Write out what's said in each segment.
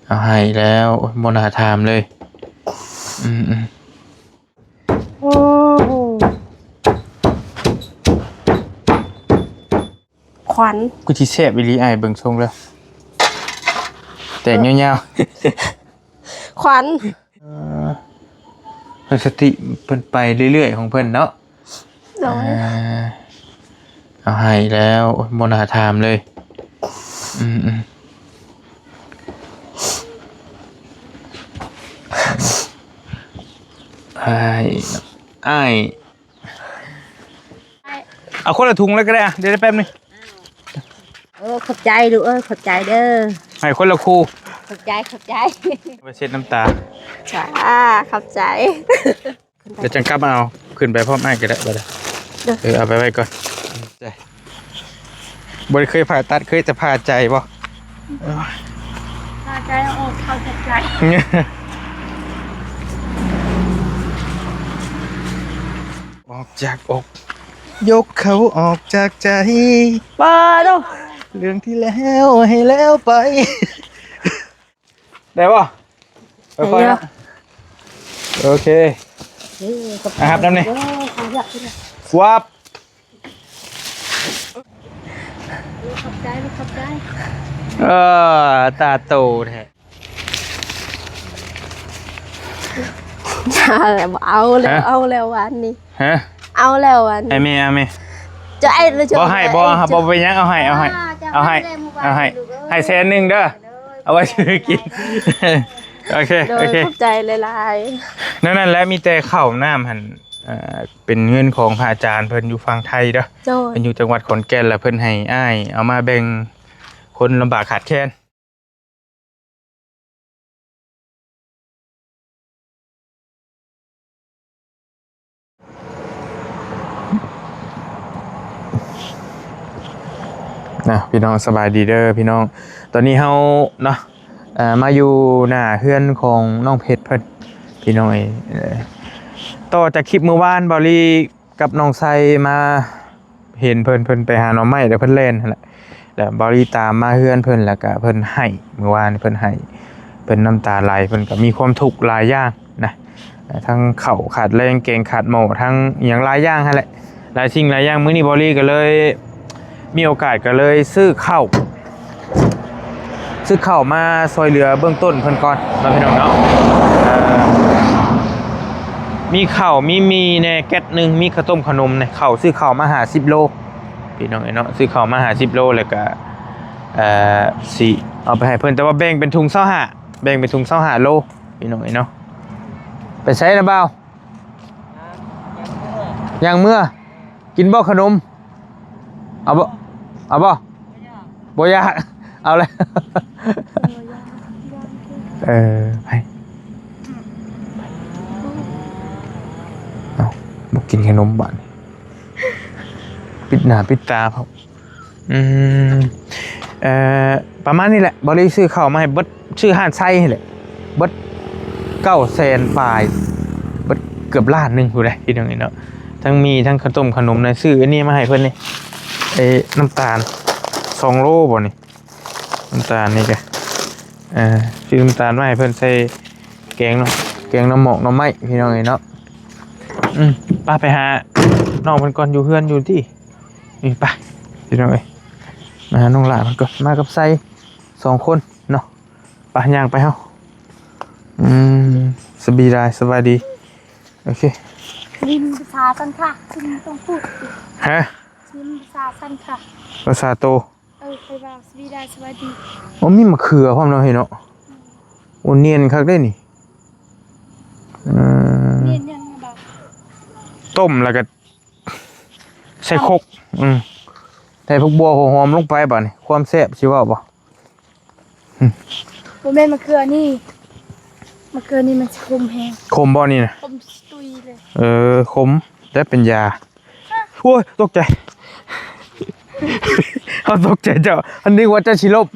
ເອົາໃຫ້ແລ້ວ ໂອ້ຍ ບໍ່ໜ້າຖາມເລີຍ. ອືມ ໂອ້ໂຫ ຂວັນ ຄືຊິແຊບອີ່ຫຼີ ອ້າຍເບິ່ງຊົງແລ້ວ ແຕກຍາວໆ ຂວັນ ເອີ ໃຫ້ສະຕິເພິ່ນໄປເລື້ອຍໆຂອງເພິ່ນເນາະ. ໂດຍ ເອີ ເອົາໃຫ້ແລ້ວ ໂອ້ຍ ບໍ່ໜ້າຖາມເລີຍ. ອືມ ອ້າຍ ອ້າຍ ເອົາຄົນລະຖົງເລີຍກໍໄດ້ ອະ ດຽວແປັບໜຶ່ງ. ເອີ ຂອບໃຈລູກເອີຍ ຂອບໃຈເດີ ໃຫ້ຄົນລະຄູ່. ຂອບໃຈ ຂອບໃຈ ໄປເຊັດນ້ຳຕາ. ຈ້າ ຂອບໃຈ. ດຽວຈັ່ງກັບມາເອົາ ຂຶ້ນໄປພ້ອມອ້າຍກໍໄດ້ ບໍ່ໄດ້. ເອີ ເອົາໄປໄວ້ກ່ອນ. ບໍ່ໄດ້ເຄີຍຜ່າຕັດ ເຄີຍແຕ່ຜ່າໃຈບໍ່? ຜ່າໃຈອອກ ເຂົ້າຈາກໃຈ ອອກຈາກອົກ ຍົກເຂົາອອກຈາກໃຈ. ປາໂດ ເລື່ອງທີ່ແລ້ວໃຫ້ແລ້ວໄປ. ໄດ້ບໍ່? ໄດ້ຢູ່ ຄ່ອຍໆເນາະ. ໂອເຄ ເອີ ຂອບໃຈ ອ່ະ ຮັບນຳນີ້ ເອີ ຂອງຢາກກິນ ວັບ ເອີ ຂອບໃຈ ຂອບໃຈ. ເອີ ຕາໂຕແທ້. ເອົາແລ້ວ ເອົາແລ້ວ ຮະ? ວານນີ້ ຮະ? ເອົາແລ້ວວານນີ້ ໃຫ້ແມ່ ເອົາແມ່ ຈະໄອ້ ບໍ່ໃຫ້ ບໍ່ ບໍ່ເປັນຫຍັງ ເອົາໃຫ້ ເອົາໃຫ້ ອ່າ ເອົາໃຫ້ ເອົາໃຫ້ ໃຫ້ແສນໜຶ່ງເດີ ເອົາໄວ້ຊື້ກິນ. ໂອເຄ ໂດຍ ໂອເຄ ຂອບໃຈຫຼາຍໆ. ນັ້ນ ນັ້ນແຫຼະ ມີແຕ່ເຂົ້ານ້ຳຫັ້ນ ເອີ ເປັນເງິນຂອງພະອາຈານເພິ່ນຢູ່ຝັ່ງໄທເດີ ໂດຍ ເພິ່ນຢູ່ຈັງຫວັດຂອນແກ່ນ ແລ້ວເພິ່ນໃຫ້ອ້າຍເອົາມາແບ່ງຄົນລຳບາກຂາດແຄນ. ນະ ພີ່ນ້ອງ ສະບາຍດີເດີພີ່ນ້ອງ. ຕອນນີ້ເຮົາເນາະ ເອີ ມາຢູ່ໜ້າເຮືອນຂອງນ້ອງເພັດເພິ່ນ ພີ່ນ້ອງເອີຍ. ເອີ ຕໍ່ຈາກຄລິບມື້ວານ ເບົາລີ ກັບນ້ອງໄຊມາເຫັນເພິ່ນ ເພິ່ນໄປຫາໜໍ່ໄມ້ ແລ້ວເພິ່ນແລ່ນຫັ້ນແຫຼະ ແລ້ວເບົາລີຕາມມາເຮືອນເພິ່ນ ແລ້ວກະເພິ່ນໃຫ້ ມື້ວານເພິ່ນໃຫ້ ເພິ່ນນ້ຳຕາໄຫຼ ເພິ່ນກະມີຄວາມທຸກຫຼາຍຢ່າງນະ ທັງເຂົ້າຂາດແລງ ແກງຂາດໝໍ້ ທັງອີ່ຫຍັງຫຼາຍຢ່າງຫັ້ນແຫຼະ ຫຼາຍສິ່ງຫຼາຍຢ່າງ. ມື້ນີ້ເບົາລີກະເລີຍ ມີໂອກາດກໍเลยซื้อข้าว ซื้อข้าวมาช่วยเหลือเบื้องต้นเพิ่นก่อนเนาะพี่น้องเนาะ เอ่อ มีข้าว มีหมี่แหน่ แก๊สหนึ่ง มีข้าวต้มขนมแหน่ ข้าว ซื้อข้าวมาห้าสิบโล พี่น้องเอ้ยเนาะ ซื้อข้าวมาห้าสิบโล แล้วก็ เอ่อ สิเอาไปให้เพิ่น แต่ว่าแบ่งเป็นถุงซาวห้า แบ่งเป็นถุงซาวห้าโล พี่น้องเอ้ยเนาะ ไปไสนะบ่าว ย่างเมือ กินบ่ขนม เอาบ่ เอาบ่ บ่อยาก เอาแล้ว เออ ไป เอา บ่กินขนมบาดนี้ ปิดหน้าปิดตาพร้อม อืม เอ่อ ประมาณนี้แหละ เบาลีซื้อข้าวมาให้เบิด ซื้อฮ้านไซนี่แหละ เบิดเก้าแสนปลาย เบิดเกือบล้านหนึ่งพู้นแหละ พี่น้องเนาะ ทั้งหมี่ ทั้งข้าวต้มขนมนะ ซื้ออันนี้มาให้เพิ่นนี่ ไอ้น้ำตาล สองโลบ่นี่ น้ำตาลนี่กะ เอ่อ ซื้อน้ำตาลมาให้เพิ่นใส่แกงเนาะ แกงหน่อหมอกหน่อไม้ พี่น้องเนาะ อืม ไป ไปหาน้องเพิ่นก่อน อยู่เฮือนอยู่ติ นี่ไป พี่น้องเอ้ย มาหาน้องหล่ามันก่อน มากับไซสองคนเนาะ ไป ย่างไปเฮา อืม สบายดี สบายดี โอเค ชิมภาษาสันค่ะ ชิมต้องพูด ฮะ ชิมภาษาสันค่ะ ภาษาโต เออ ไปว่าสบายดี สบายดี โอ้ มีมะเขือพร้อมเนาะ เฮ้ยเนาะ โอ้ เนียนคักเด้นี่ เออ เนียนยังไงบ่าว ต้มแล้วก็ ใส่ครก อืม ใส่ผักบัวหัวหอมลงไปบาดนี้ ความแซ่บสิเว้าบ่ บ่แม่นมะเขือนี่ มะเขือนี่มันสิขมแฮง ขมบ่นี่นะ ขมตุยเลย เออ ขม แต่เป็นยา โอ้ย ตกใจ เฮาตกใจเจ้า อันนึกว่าเจ้าสิลบ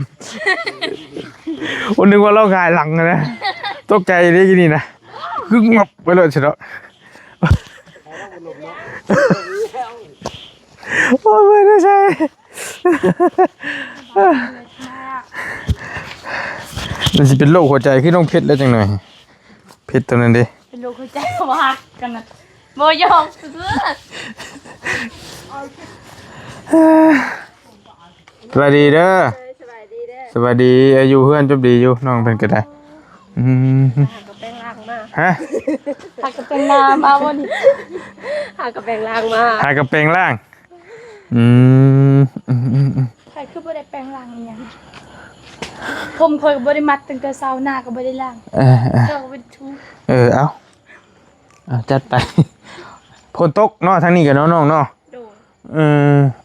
โอ้ นึกว่าเราหงายหลังนะ ตกใจเลยนี่นะ คืองับไปเลยสิเนาะ โอ้ย ไม่ได้ใช่ ມັນຊິເປັນໂລກຫົວໃຈຄືນ້ອງເພັດແລ້ວຈັກໜ່ອຍ. ເພັດຕົວນັ້ນເດ້ ເປັນໂລກຫົວໃຈ ບໍ່ຮັກກັນນະ ບໍ່ຍອມເພື່ອນ. ສະບາຍດີເດີ ສະບາຍດີເດີ ສະບາຍດີ. ເອີ ຢູ່ເຮືອນຈົບດີຢູ່ ນ້ອງເພິ່ນກໍໄດ້. ອືມ ຫາກະແປງຮ່າງມາ ຮະ ຫາກະແປງຮ່າງມາບໍ່ນີ້ ຫາກະແປງຮ່າງມາ ຫາກະແປງຮ່າງ. ອືມ ອືມໆໆ ຂ້ອຍຄືບໍ່ໄດ້ແປງຮ່າງອີ່ຫຍັງ ຜົມຂ້ອຍກໍບໍ່ໄດ້ມັດຕັ້ງແຕ່ເຊົ້າ ໜ້າກໍບໍ່ໄດ້ລ້າງ ເອີໆ ເຈົ້າກໍບໍ່ໄດ້ຖູ ເອີ ເອົາ ເອົາ ຈັດໄປ. ຝົນຕົກເນາະ ທາງນີ້ກໍເນາະ ນ້ອງເນາະ. ໂດຍ ເອີ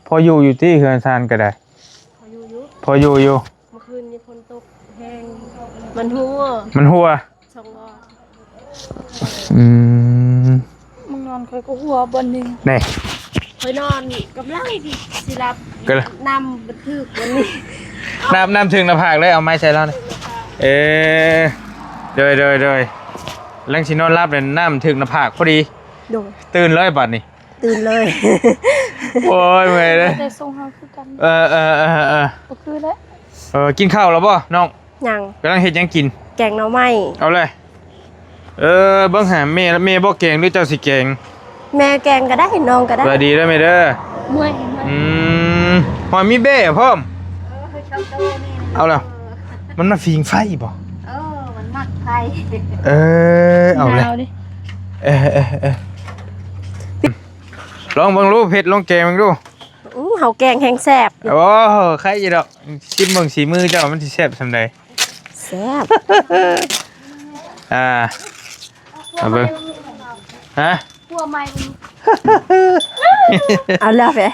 ພໍຢູ່ຢູ່ຕິ ເຮືອນຊານກໍໄດ້ ພໍຢູ່ຢູ່ ພໍຢູ່ຢູ່. ເມື່ອຄືນນີ້ຝົນຕົກແຮງ ມັນຮົ່ວ ມັນຮົ່ວ ສອງບ່ອນ. ອືມ ມຶງນອນຂ້ອຍກໍຮົ່ວບ່ອນໜຶ່ງ ແນ່ ຂ້ອຍນອນກຳລັງຊິ ຊິຫຼັບ ກໍ ນ້ຳມັນຖືກບ່ອນນີ້ ນ້ຳ ນ້ຳຖືກໜ້າຜາກເລີຍ. ເອົາໄມ້ໃສ່ລາວນີ້ ເອີ ໂດຍໆໆ ກຳລັງຊິນອນຫຼັບເລີຍ ນ້ຳຖືກໜ້າຜາກພໍດີ. ໂດຍ ຕື່ນເລີຍບາດນີ້ ຕື່ນເລີຍ. ໂອ້ຍ ເມື່ອຍເດ້ ແຕ່ຊົງເຮົາຄືກັນ. ເອີໆໆໆ ບໍ່ຄືແຫຼະ. ເອີ ກິນເຂົ້າແລ້ວບໍ່ນ້ອງ? ຍັງ ກຳລັງເຮັດຫຍັງກິນ? ແກງໜໍ່ໄມ້. ເອົາເລີຍ. ເອີ ເບິ່ງຫາແມ່ ແມ່ບໍ່ແກງ ຫຼືເຈົ້າຊິແກງ? ແມ່ແກງກໍໄດ້ ນ້ອງກໍໄດ້. ສະບາຍດີເດີແມ່ເດີ. ເມື່ອຍ ເມື່ອຍ. ອືມ ຫອຍມີເບ້ພ້ອມ. ເອີ ເອົາລະ ມັນມາຝີງໄຟບໍ່? ເອີ ມັນມັກໄຟ. ເອີ ເອົາເລີຍ ເອີໆໆ ລອງເບິ່ງດູ ເພັດ ລອງແກງເບິ່ງດູ. ອືມ ເຮົາແກງແຮງແຊບ. ໂອ້ ໄຄຢູ່ດອກ ຊິມເບິ່ງສີມືເຈົ້າ ມັນຊິແຊບສ່ຳໃດ. ແຊບ. ອ່າ ມາເບິ່ງ ຮະ ຄົວໃໝ່ ເອົາແລ້ວເດ້.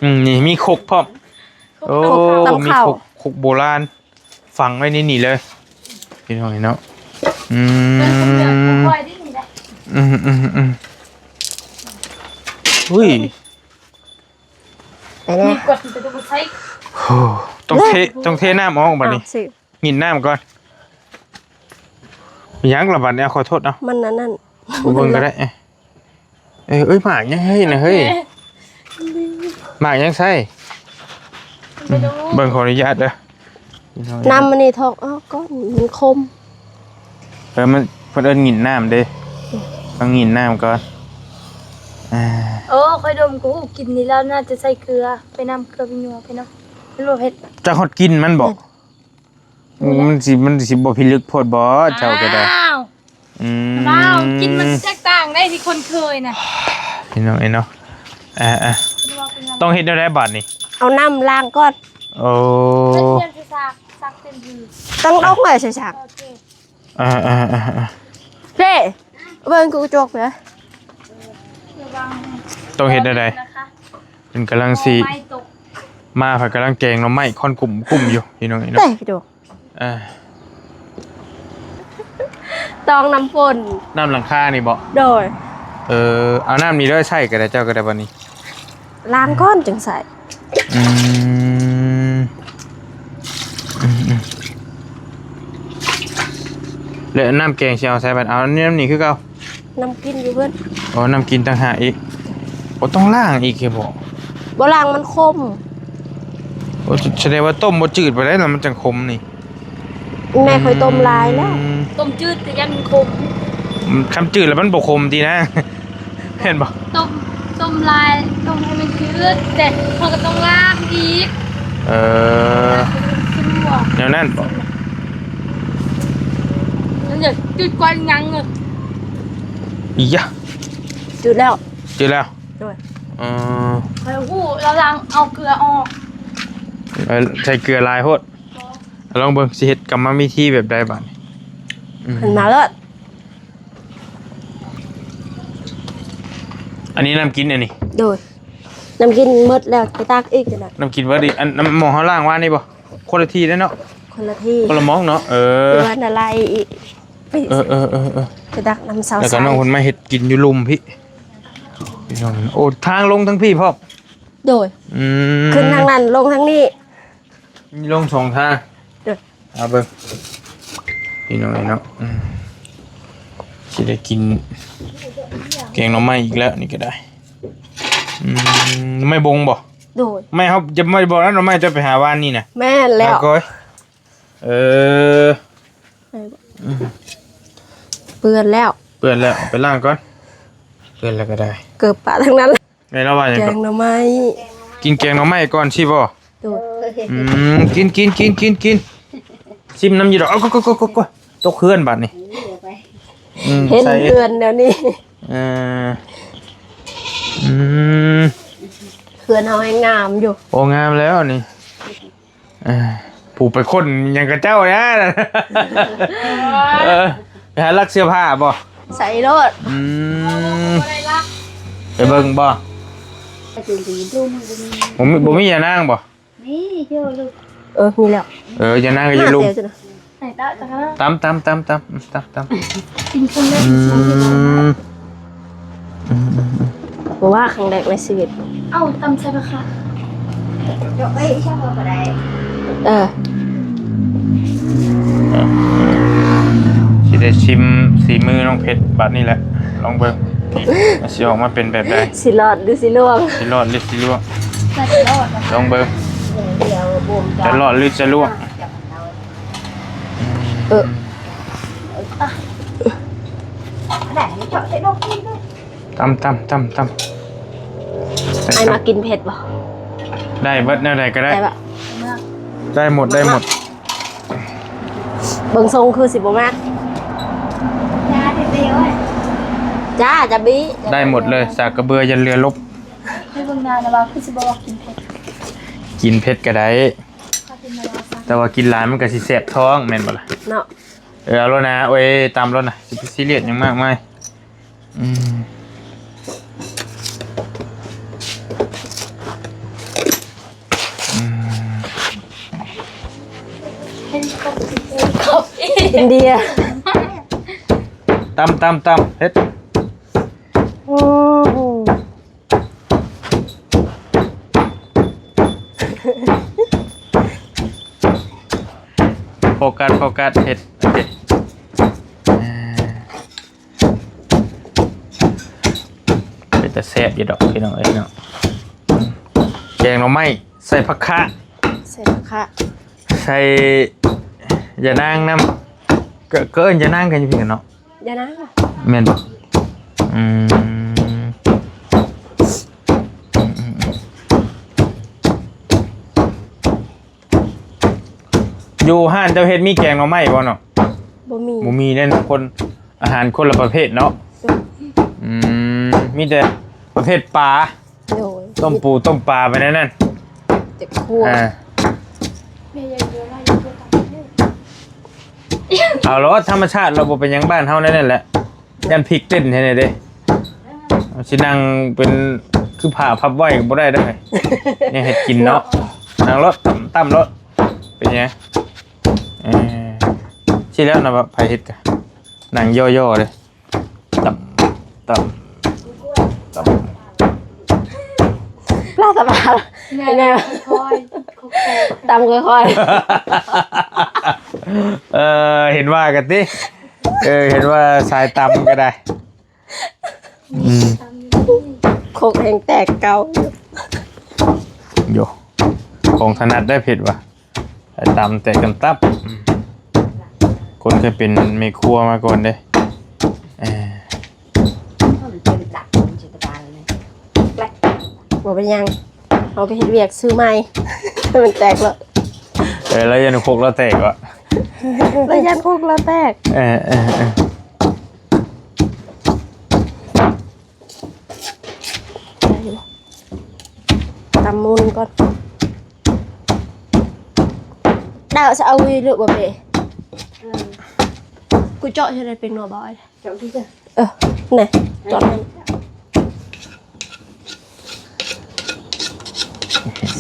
ອືມ ນີ້ມີຄົກພ້ອມ. ໂອ້ ຄົກ ມີຄົກ ຄົກໂບລານ ຝັງໄວ້ໃນນີ້ເລີຍ ພີ່ນ້ອງເນາະ. ອືມ ອືມໆໆ ອຸ້ຍ ໄປແລ້ວ ໂອ້ ຕ້ອງເທ ຕ້ອງເທນ້ຳອອກບັດນີ້. ຍິນນ້ຳກ່ອນ. ຫຍັງລະບັດນີ້? ຂໍໂທດເນາະ ມັນອັນນັ້ນ ບໍ່ເບິ່ງກໍໄດ້. ເອີ ເອີ ເອີ ໝາກຫຍັງເຮີ້ຍນະເຮີ້ຍ? ໝາກຫຍັງໃສ່? ບໍ່ຮູ້ ເບິ່ງ ຂໍອະນຸຍາດເດີ. ນ້ຳມັນນີ້ຖອກອອກກ່ອນ ມັນຂົມ. ເອີ ມັນ ເພິ່ນເອີ້ນຫຍິນນ້ຳເດ້ ຕ້ອງຫຍິນນ້ຳກ່ອນ. ອ່າ ໂອ້ ຂ້ອຍດົມກໍຮູ້ ກິ່ນນີ້ແລ້ວ ໜ້າຈະໃສ່ເກືອ ໄປນຳ ເກືອໄປຍົວໄປເນາະ ມັນບໍ່ເຜັດ. ຈັກຮອດກິ່ນມັນບໍ? ແມ່ນ. ອືມ ມັນຊິ ມັນຊິບໍ່ພິລຶກໂພດບໍ ເຈົ້າກໍໄດ້? ອ້າວ ອືມ ລາວກິນມັນແຕກຕ່າງໄດ້ທີ່ຄົນເຄີຍນະ ພີ່ນ້ອງເອີຍເນາະ. ອ່າໆ ຕ້ອງເຮັດແນວໃດບາດນີ້? ເອົານ້ຳລ້າງກ່ອນ. ໂອ້ ຕ້ອງດົກໄວ້ໃສ່ຊາກ. ອ່າໆໆ ເດ້ ເບິ່ງກູຈົກເດີ. ຕ້ອງເຮັດແນວໃດ? ເພິ່ນກຳລັງຊິມາ ເພິ່ນກຳລັງແກງໜໍ່ໄມ້ ຄວັນກຸ້ມໆຢູ່ ພີ່ນ້ອງເອີຍເນາະ. ເດ້ ເດ້ ອ່າ ຕອງນ້ຳຝົນ ນ້ຳຫຼັງຄານີ້ບໍ? ໂດຍ. ເອີ ເອົານ້ຳນີ້ເດີ ໃສ່ກໍໄດ້ ເຈົ້າກໍໄດ້ບັດນີ້ ລ້າງກ່ອນຈຶ່ງໃສ່. ອືມ ອືມໆ ແລ້ວນ້ຳແກງຊິເອົາໃສ່ບັດ? ເອົານ້ຳນີ້ຄືເກົ່າ. ນ້ຳກິນຢູ່ເພິ່ນ. ອໍ ນ້ຳກິນຕ່າງຫາກອີກ. ໂອ້ ຕ້ອງລ້າງອີກເບາະ? ບໍ່ລ້າງມັນຂົມ. ໂອ້ ສະແດງວ່າຕົ້ມບໍ່ຈືດປານໃດລະ ມັນຈັ່ງຂົມນີ້. ແມ່ຂ້ອຍຕົ້ມຫຼາຍແລ້ວ. ອືມ ຕົ້ມຈືດກໍຢ້ານມັນຂົມ. ອືມ ຄັນຈືດແລ້ວມັນບໍ່ຂົມຕິນາ. ແມ່ນບໍ່? ຕົ້ມ ຕົ້ມຫຼາຍ ຕົ້ມໃຫ້ມັນຈືດ ແຕ່ເຮົາກໍຕ້ອງລ້າງອີກ. ເອີ ແນວນັ້ນບໍ? ມັນຢາກຈືດກວ່າຫຍັງເລີຍ. ອີຫຍະ ຈືດແລ້ວ ຈືດແລ້ວ. ໂດຍ ເອີ ຂ້ອຍຮູ້ ລາວລ້າງເອົາເກືອອອກ. ເອີ ໃສ່ເກືອຫຼາຍໂພດ. ລອງເບິ່ງຊິເຮັດກຳມະວິທີແບບໃດບາດນີ້. ອືມ ຂຶ້ນມາເລີຍ. ອັນນີ້ນ້ຳກິນອັນນີ້? ໂດຍ ນ້ຳກິນໝົດແລ້ວ ໄປຕັກອີກຫັ້ນນະ. ນ້ຳກິນເບິດອີກ. ອັນ ນ້ຳໝໍ້ເຮົາລ້າງວານນີ້ບໍ່? ຄົນລະທີ່ເດ້ເນາະ ຄົນລະທີ່ ຄົນລະໝອງເນາະ. ເອີ ເອີ ເອີ ເອີ ໄປຕັກນ້ຳເຊົາ ແລ້ວກໍນ້ອງເພິ່ນມາເຮັດກິນຢູ່ລຸ່ມພີ້ ພີ່ນ້ອງ. ໂອ້ ທາງລົງທາງພີ້ພ້ອມ. ໂດຍ ອືມ ຂຶ້ນທາງນັ້ນ ລົງທາງນີ້ ມີລົງສອງທາງ. ເອີ ເອົາເບິ່ງ ພີ່ນ້ອງເອີຍເນາະ. ອືມ ຊິໄດ້ກິນແກງໜໍ່ໄມ້ອີກແລ້ວນີ້ກໍໄດ້. ອືມ ໜໍ່ໄມ້ບົງບໍ່? ໂດຍ ໄມ້ເຮົາຈະ ໄມ້ບໍ່ນະ ໜໍ່ໄມ້ເຈົ້າໄປຫາວານນີ້ນະ. ແມ່ນແລ້ວ ເອົາກ່ອຍ. ເອີ ໄປບໍ່? ເປື້ອນແລ້ວ ເປື້ອນແລ້ວ ໄປລ້າງກ່ອນ ເປື້ອນແລ້ວກໍໄດ້ ເກີບປະທັງນັ້ນ. ແມ່ນລາວວ່າຫຍັງ ແກງໜໍ່ໄມ້ ກິນແກງໜໍ່ໄມ້ກ່ອນຊິບໍ່? ໂດຍ ອືມ ກິນໆໆໆ ຊິມນຳຢູ່ດອກ. ເອົາ ໂກໆໆໆ ຕົກເຮືອນບາດນີ້. ອືມ ເຫັນເຮືອນແນວນີ້ ເອີ ອືມ ເຮືອນເຮົາແຮງງາມຢູ່. ໂອ້ ງາມແລ້ວນີ້. ເອີ ຜູ້ໄປຄົ້ນຫຍັງກັບເຈົ້ານະ? ເອີ ໄປຫາລັກເສື້ອຜ້າບໍ່? ໃສ່ໂລດ. ອືມ ບໍ່ໄດ້ລັກ ໄປເບິ່ງບໍ່? ບໍ່ມີ ບໍ່ມີຍານາງບໍ່? ມີຢູ່ລູກ. ເອີ ມີແລ້ວ. ເອີ ຍານາງກໍຢູ່ລຸມ. ຕຳ ຕຳ ຕຳ ຕຳ ຕຳ ຕຳ ກິນເຄື່ອງເລີຍ. ອືມ ອືມ ອືມ ອືມ ບໍ່ວ່າຄັ້ງແລກໃນຊີວິດ. ເອົາ ຕຳໃສ່ຜັກຄະ ເອີ ຊິໄດ້ຊິມສີມືນ້ອງເພັດບາດນີ້ແຫຼະ ລອງເບິ່ງ ຊິອອກມາເປັນແບບໃດ ຊິລອດຫຼືຊິລ່ວງ ຊິລອດຫຼືຊິລ່ວງ ລອງເບິ່ງ ຈະລອດຫຼືຈະລ່ວງ. ເອີ ຕຳ ຕຳ ຕຳ ຕຳ. ອ້າຍມັກກິນເຜັດບໍ່? ໄດ້ເບິດ ແນວໃດກໍໄດ້ ໄດ້ປະ? ໄດ້ໝົດ ໄດ້ໝົດ. ເບິ່ງຊົງຄືຊິບໍ່ມັກ. ຈ້າ ຈະບີ້ ໄດ້ໝົດເລີຍ ສາກກະເບືອຢ່າເຫຼືອລົບ. ໃຫ້ເບິ່ງໜ້ານະວ່າຄືຊິບໍ່ມັກກິນເຜັດ. ກິນເຜັດກໍໄດ້ ແຕ່ວ່າກິນຫຼາຍມັນກໍຊິແສບທ້ອງ ແມ່ນບໍ່ລະ? ເນາະ. ເອີ ເອົາໂລດນະ ໂອ້ຍ ຕຳໂລດນະ ຊິໄປຊີຣຽສຫຍັງມາກມາຍ. ອືມ ອືມ ອິນເດຍ ຕຳ ຕຳ ຕຳ ເຮັດ. ໂອ້ໂຫ ໂຟກັດ ໂຟກັດ ເຮັດ ເຮັດ ເອີ ເປັນຕາແຊບຢູ່ດອກພີ່ນ້ອງເອີຍເນາະ. ແກງໜໍ່ໄມ້ໃສ່ຜັກຄະ ໃສ່ຜັກຄະ ໃສ່ຢານາງນຳ ກໍ ກໍເອີ້ນຢານາງກັນຢູ່ພີ້ເນາະ. ຢ່ານະ ແມ່ນບໍ່? ອືມ ຢູ່ຮ້ານເຈົ້າເຮັດມີແກງໜໍ່ໄມ້ບໍ່ເນາະ? ບໍ່ມີ ບໍ່ມີເດ້ເນາະ ຄົນ ອາຫານຄົນລະປະເພດເນາະ. ໂດຍ ອືມ ມີແຕ່ປະເພດປາ. ໂດຍ ຕົ້ມປູຕົ້ມປາໄປແນວນັ້ນ ເຈັບຄົວ ອ່າ ເອົາໂລດ ທຳມະຊາດ ເຮົາບໍ່ເປັນຫຍັງ ບ້ານເຮົາແນວນັ້ນແຫຼະ ຢ້ານພິກເຕັ້ນໃຫ້ແດ່ເດ້. ເຮົາຊິນັ່ງເປັນຄືຜ້າພັບໄວ້ກໍບໍ່ໄດ້ເດີ້ ແນວເຮັດກິນເນາະ. ນັ່ງໂລດ ຕຳ ຕຳໂລດ ເປັນຫຍັງ? ເອີ ຊິແລ້ວນະ ວ່າໃຜເຮັດກະນັ່ງຍໍ້ໆເດີ້. ຕຳ ຕຳ ຕຳ ປາສະບາ ເປັນໄງວະ? ຄ່ອຍໆ ຕຳຄ່ອຍໆ ເອີ ເຫັນວ່າກັນຕິ ເອີ ເຫັນວ່າສາຍຕຳກໍໄດ້ ອືມ ຄົກແຮ່ງແຕກເກົ່າຢູ່ ໂຢ ຂອງຖະໜັດໄດ້ເຜັດວ່າ. ໄປຕຳແຕກກັນຕັບ ອືມ ຄົນເຄີຍເປັນແມ່ຄົວມາກ່ອນເດ້ ເອີ ບໍ່ເປັນຫຍັງ ເຮົາໄປເຮັດວຽກຊື້ໃໝ່ ໃຫ້ມັນແຕກເນາະ. ເອີ ແລ້ວຢ້ານຄົກລາວແຕກວະ ແລ້ວຢ້ານຄົກລາວແຕກ ເອີ ເອີ ເອີ. ໄດ້ຢູ່ ຕຳໝູນກ່ອນ ດາວຈະເອົາວີຫຼືບໍ່ເປ? ເອີ ກູເຈາະຈະໄດ້ເປັນບໍ່ບອຍ? ເຈາະທີ່ເດີ ເອີ ແນ່ ເຈາະ ອືມ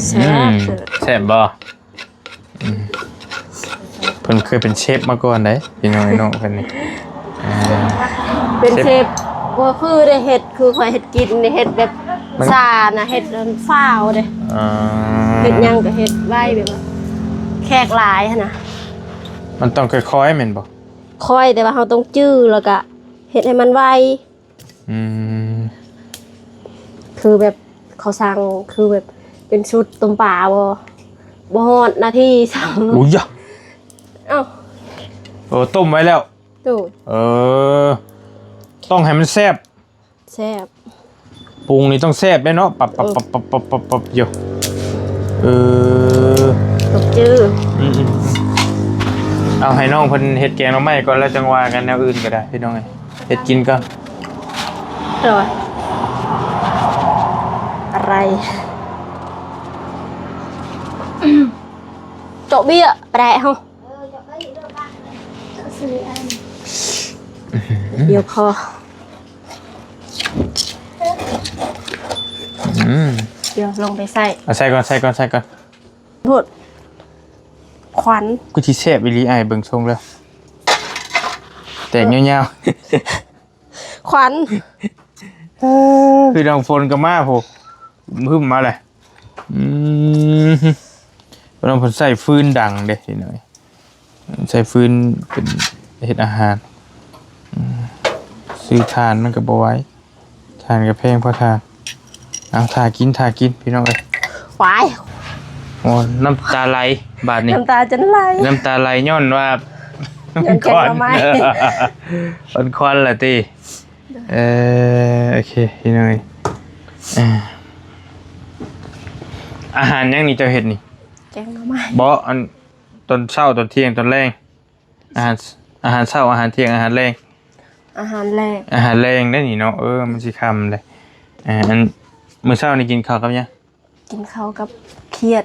ແຊບ ແຊບບໍ່? ອືມ ເພິ່ນເຄີຍເປັນເຊຟມາກ່ອນເດ້ ພີ່ນ້ອງ ນ້ອງເພິ່ນນີ້ ອ່າ ເປັນເຊຟ ເຊຟ ບໍ່ຄືໄດ້ເຮັດຄືຂ້ອຍເຮັດກິນ ໄດ້ເຮັດແບບ ມັນ ຊານະ ເຮັດອັນຟ້າວເດ້ ອ່າ ເຮັດຫຍັງກໍເຮັດໄວ ແບບວ່າແຂກຫຼາຍຫັ້ນນະ ມັນຕ້ອງຄ່ອຍໆ ແມ່ນບໍ່? ຄ່ອຍ ແຕ່ວ່າເຮົາຕ້ອງຈື່ ແລ້ວກະເຮັດໃຫ້ມັນໄວ. ອືມ ຄືແບບເຂົາສັ່ງ ຄືແບບເປັນຊຸດຕົ້ມປາບໍ່ ບໍ່ຮອດນາທີຊ້ຳ ໂອ້ຍ ຢາ ໂອ້ ຕົ້ມໄວ້ແລ້ວ. ໂດຍ. ເອີ ຕ້ອງໃຫ້ມັນແຊບ. ແຊບ. ປຸງນີ້ຕ້ອງແຊບເດ້ເນາະ. ປັບ ປັບ ເອີ ປັບ ປັບ ປັບ ປັບ ປັບຢູ່. ເອີ ຕົກຈື່. ອືມໆ ເອົາໃຫ້ນ້ອງເພິ່ນເຮັດແກງໜໍ່ໄມ້ກ່ອນ ແລ້ວຈັ່ງວ່າກັນແນວອື່ນກໍໄດ້ ພີ່ນ້ອງເອີຍ. ເຮັດກິນກ່ອນ. ໂດຍ. ອະໄລ ເຈາະເບ້ຍ ປະແດກເຮົາ. ດຽວພໍ. ອືມ ດຽວລົງໄປໃສ່. ເອົາໃສ່ກ່ອນ ໃສ່ກ່ອນ ໃສ່ກ່ອນ. ໂພດ ຄວັນ. ຄືຊິແຊບອີ່ຫຼີ ອ້າຍເບິ່ງຊົງແລ້ວ ແຕກຍາວໆ ຄວັນ. ເອີ ພີ່ນ້ອງ ຝົນກໍມາພຸ້ນ ຫຶ້ມມາແຫຼະ. ອືມ ພີ່ນ້ອງ ເພິ່ນໃຊ້ຟືນດັງເດ້ ພີ່ນ້ອງ ໃຊ້ຟືນເປັນເຮັດອາຫານ. ອືມ ຊື້ຖ່ານມັນກໍບໍ່ໄຫວ ຖ່ານກໍແພງພໍຖ່ານ. ເອົາ ຖ້າກິນ ຖ້າກິນ ພີ່ນ້ອງເອີຍ. ຫວາຍ ໂອ້ ນ້ຳຕາໄຫຼບາດນີ້ ນ້ຳຕາຈົນໄຫຼ ນ້ຳຕາໄຫຼຍ້ອນວ່າ ຍ້ອນແກງໜໍ່ໄມ້ ຄວັນ ຄວັນລະຕິ. ເອີ ໂອເຄ ພີ່ນ້ອງເອີຍ. ເອີ ອາຫານຫຍັງນີ້ເຈົ້າເຮັດນີ້? ແກງໜໍ່ໄມ້. ບໍ່ ອັນ ຕອນເຊົ້າ ຕອນທ່ຽງ ຕອນແລງ. ອາຫານ ອາຫານເຊົ້າ ອາຫານທ່ຽງ ອາຫານແລງ. ອາຫານແລງ ອາຫານແລງໄດ໋ນີ້ເນາະ. ເອີ ມັນຊິຄ່ຳເດ້. ເອີ ອັນ ມື້ເຊົ້ານີ້ກິນເຂົ້າກັບຫຍັງ? ກິນເຂົ້າກັບຂຽດ.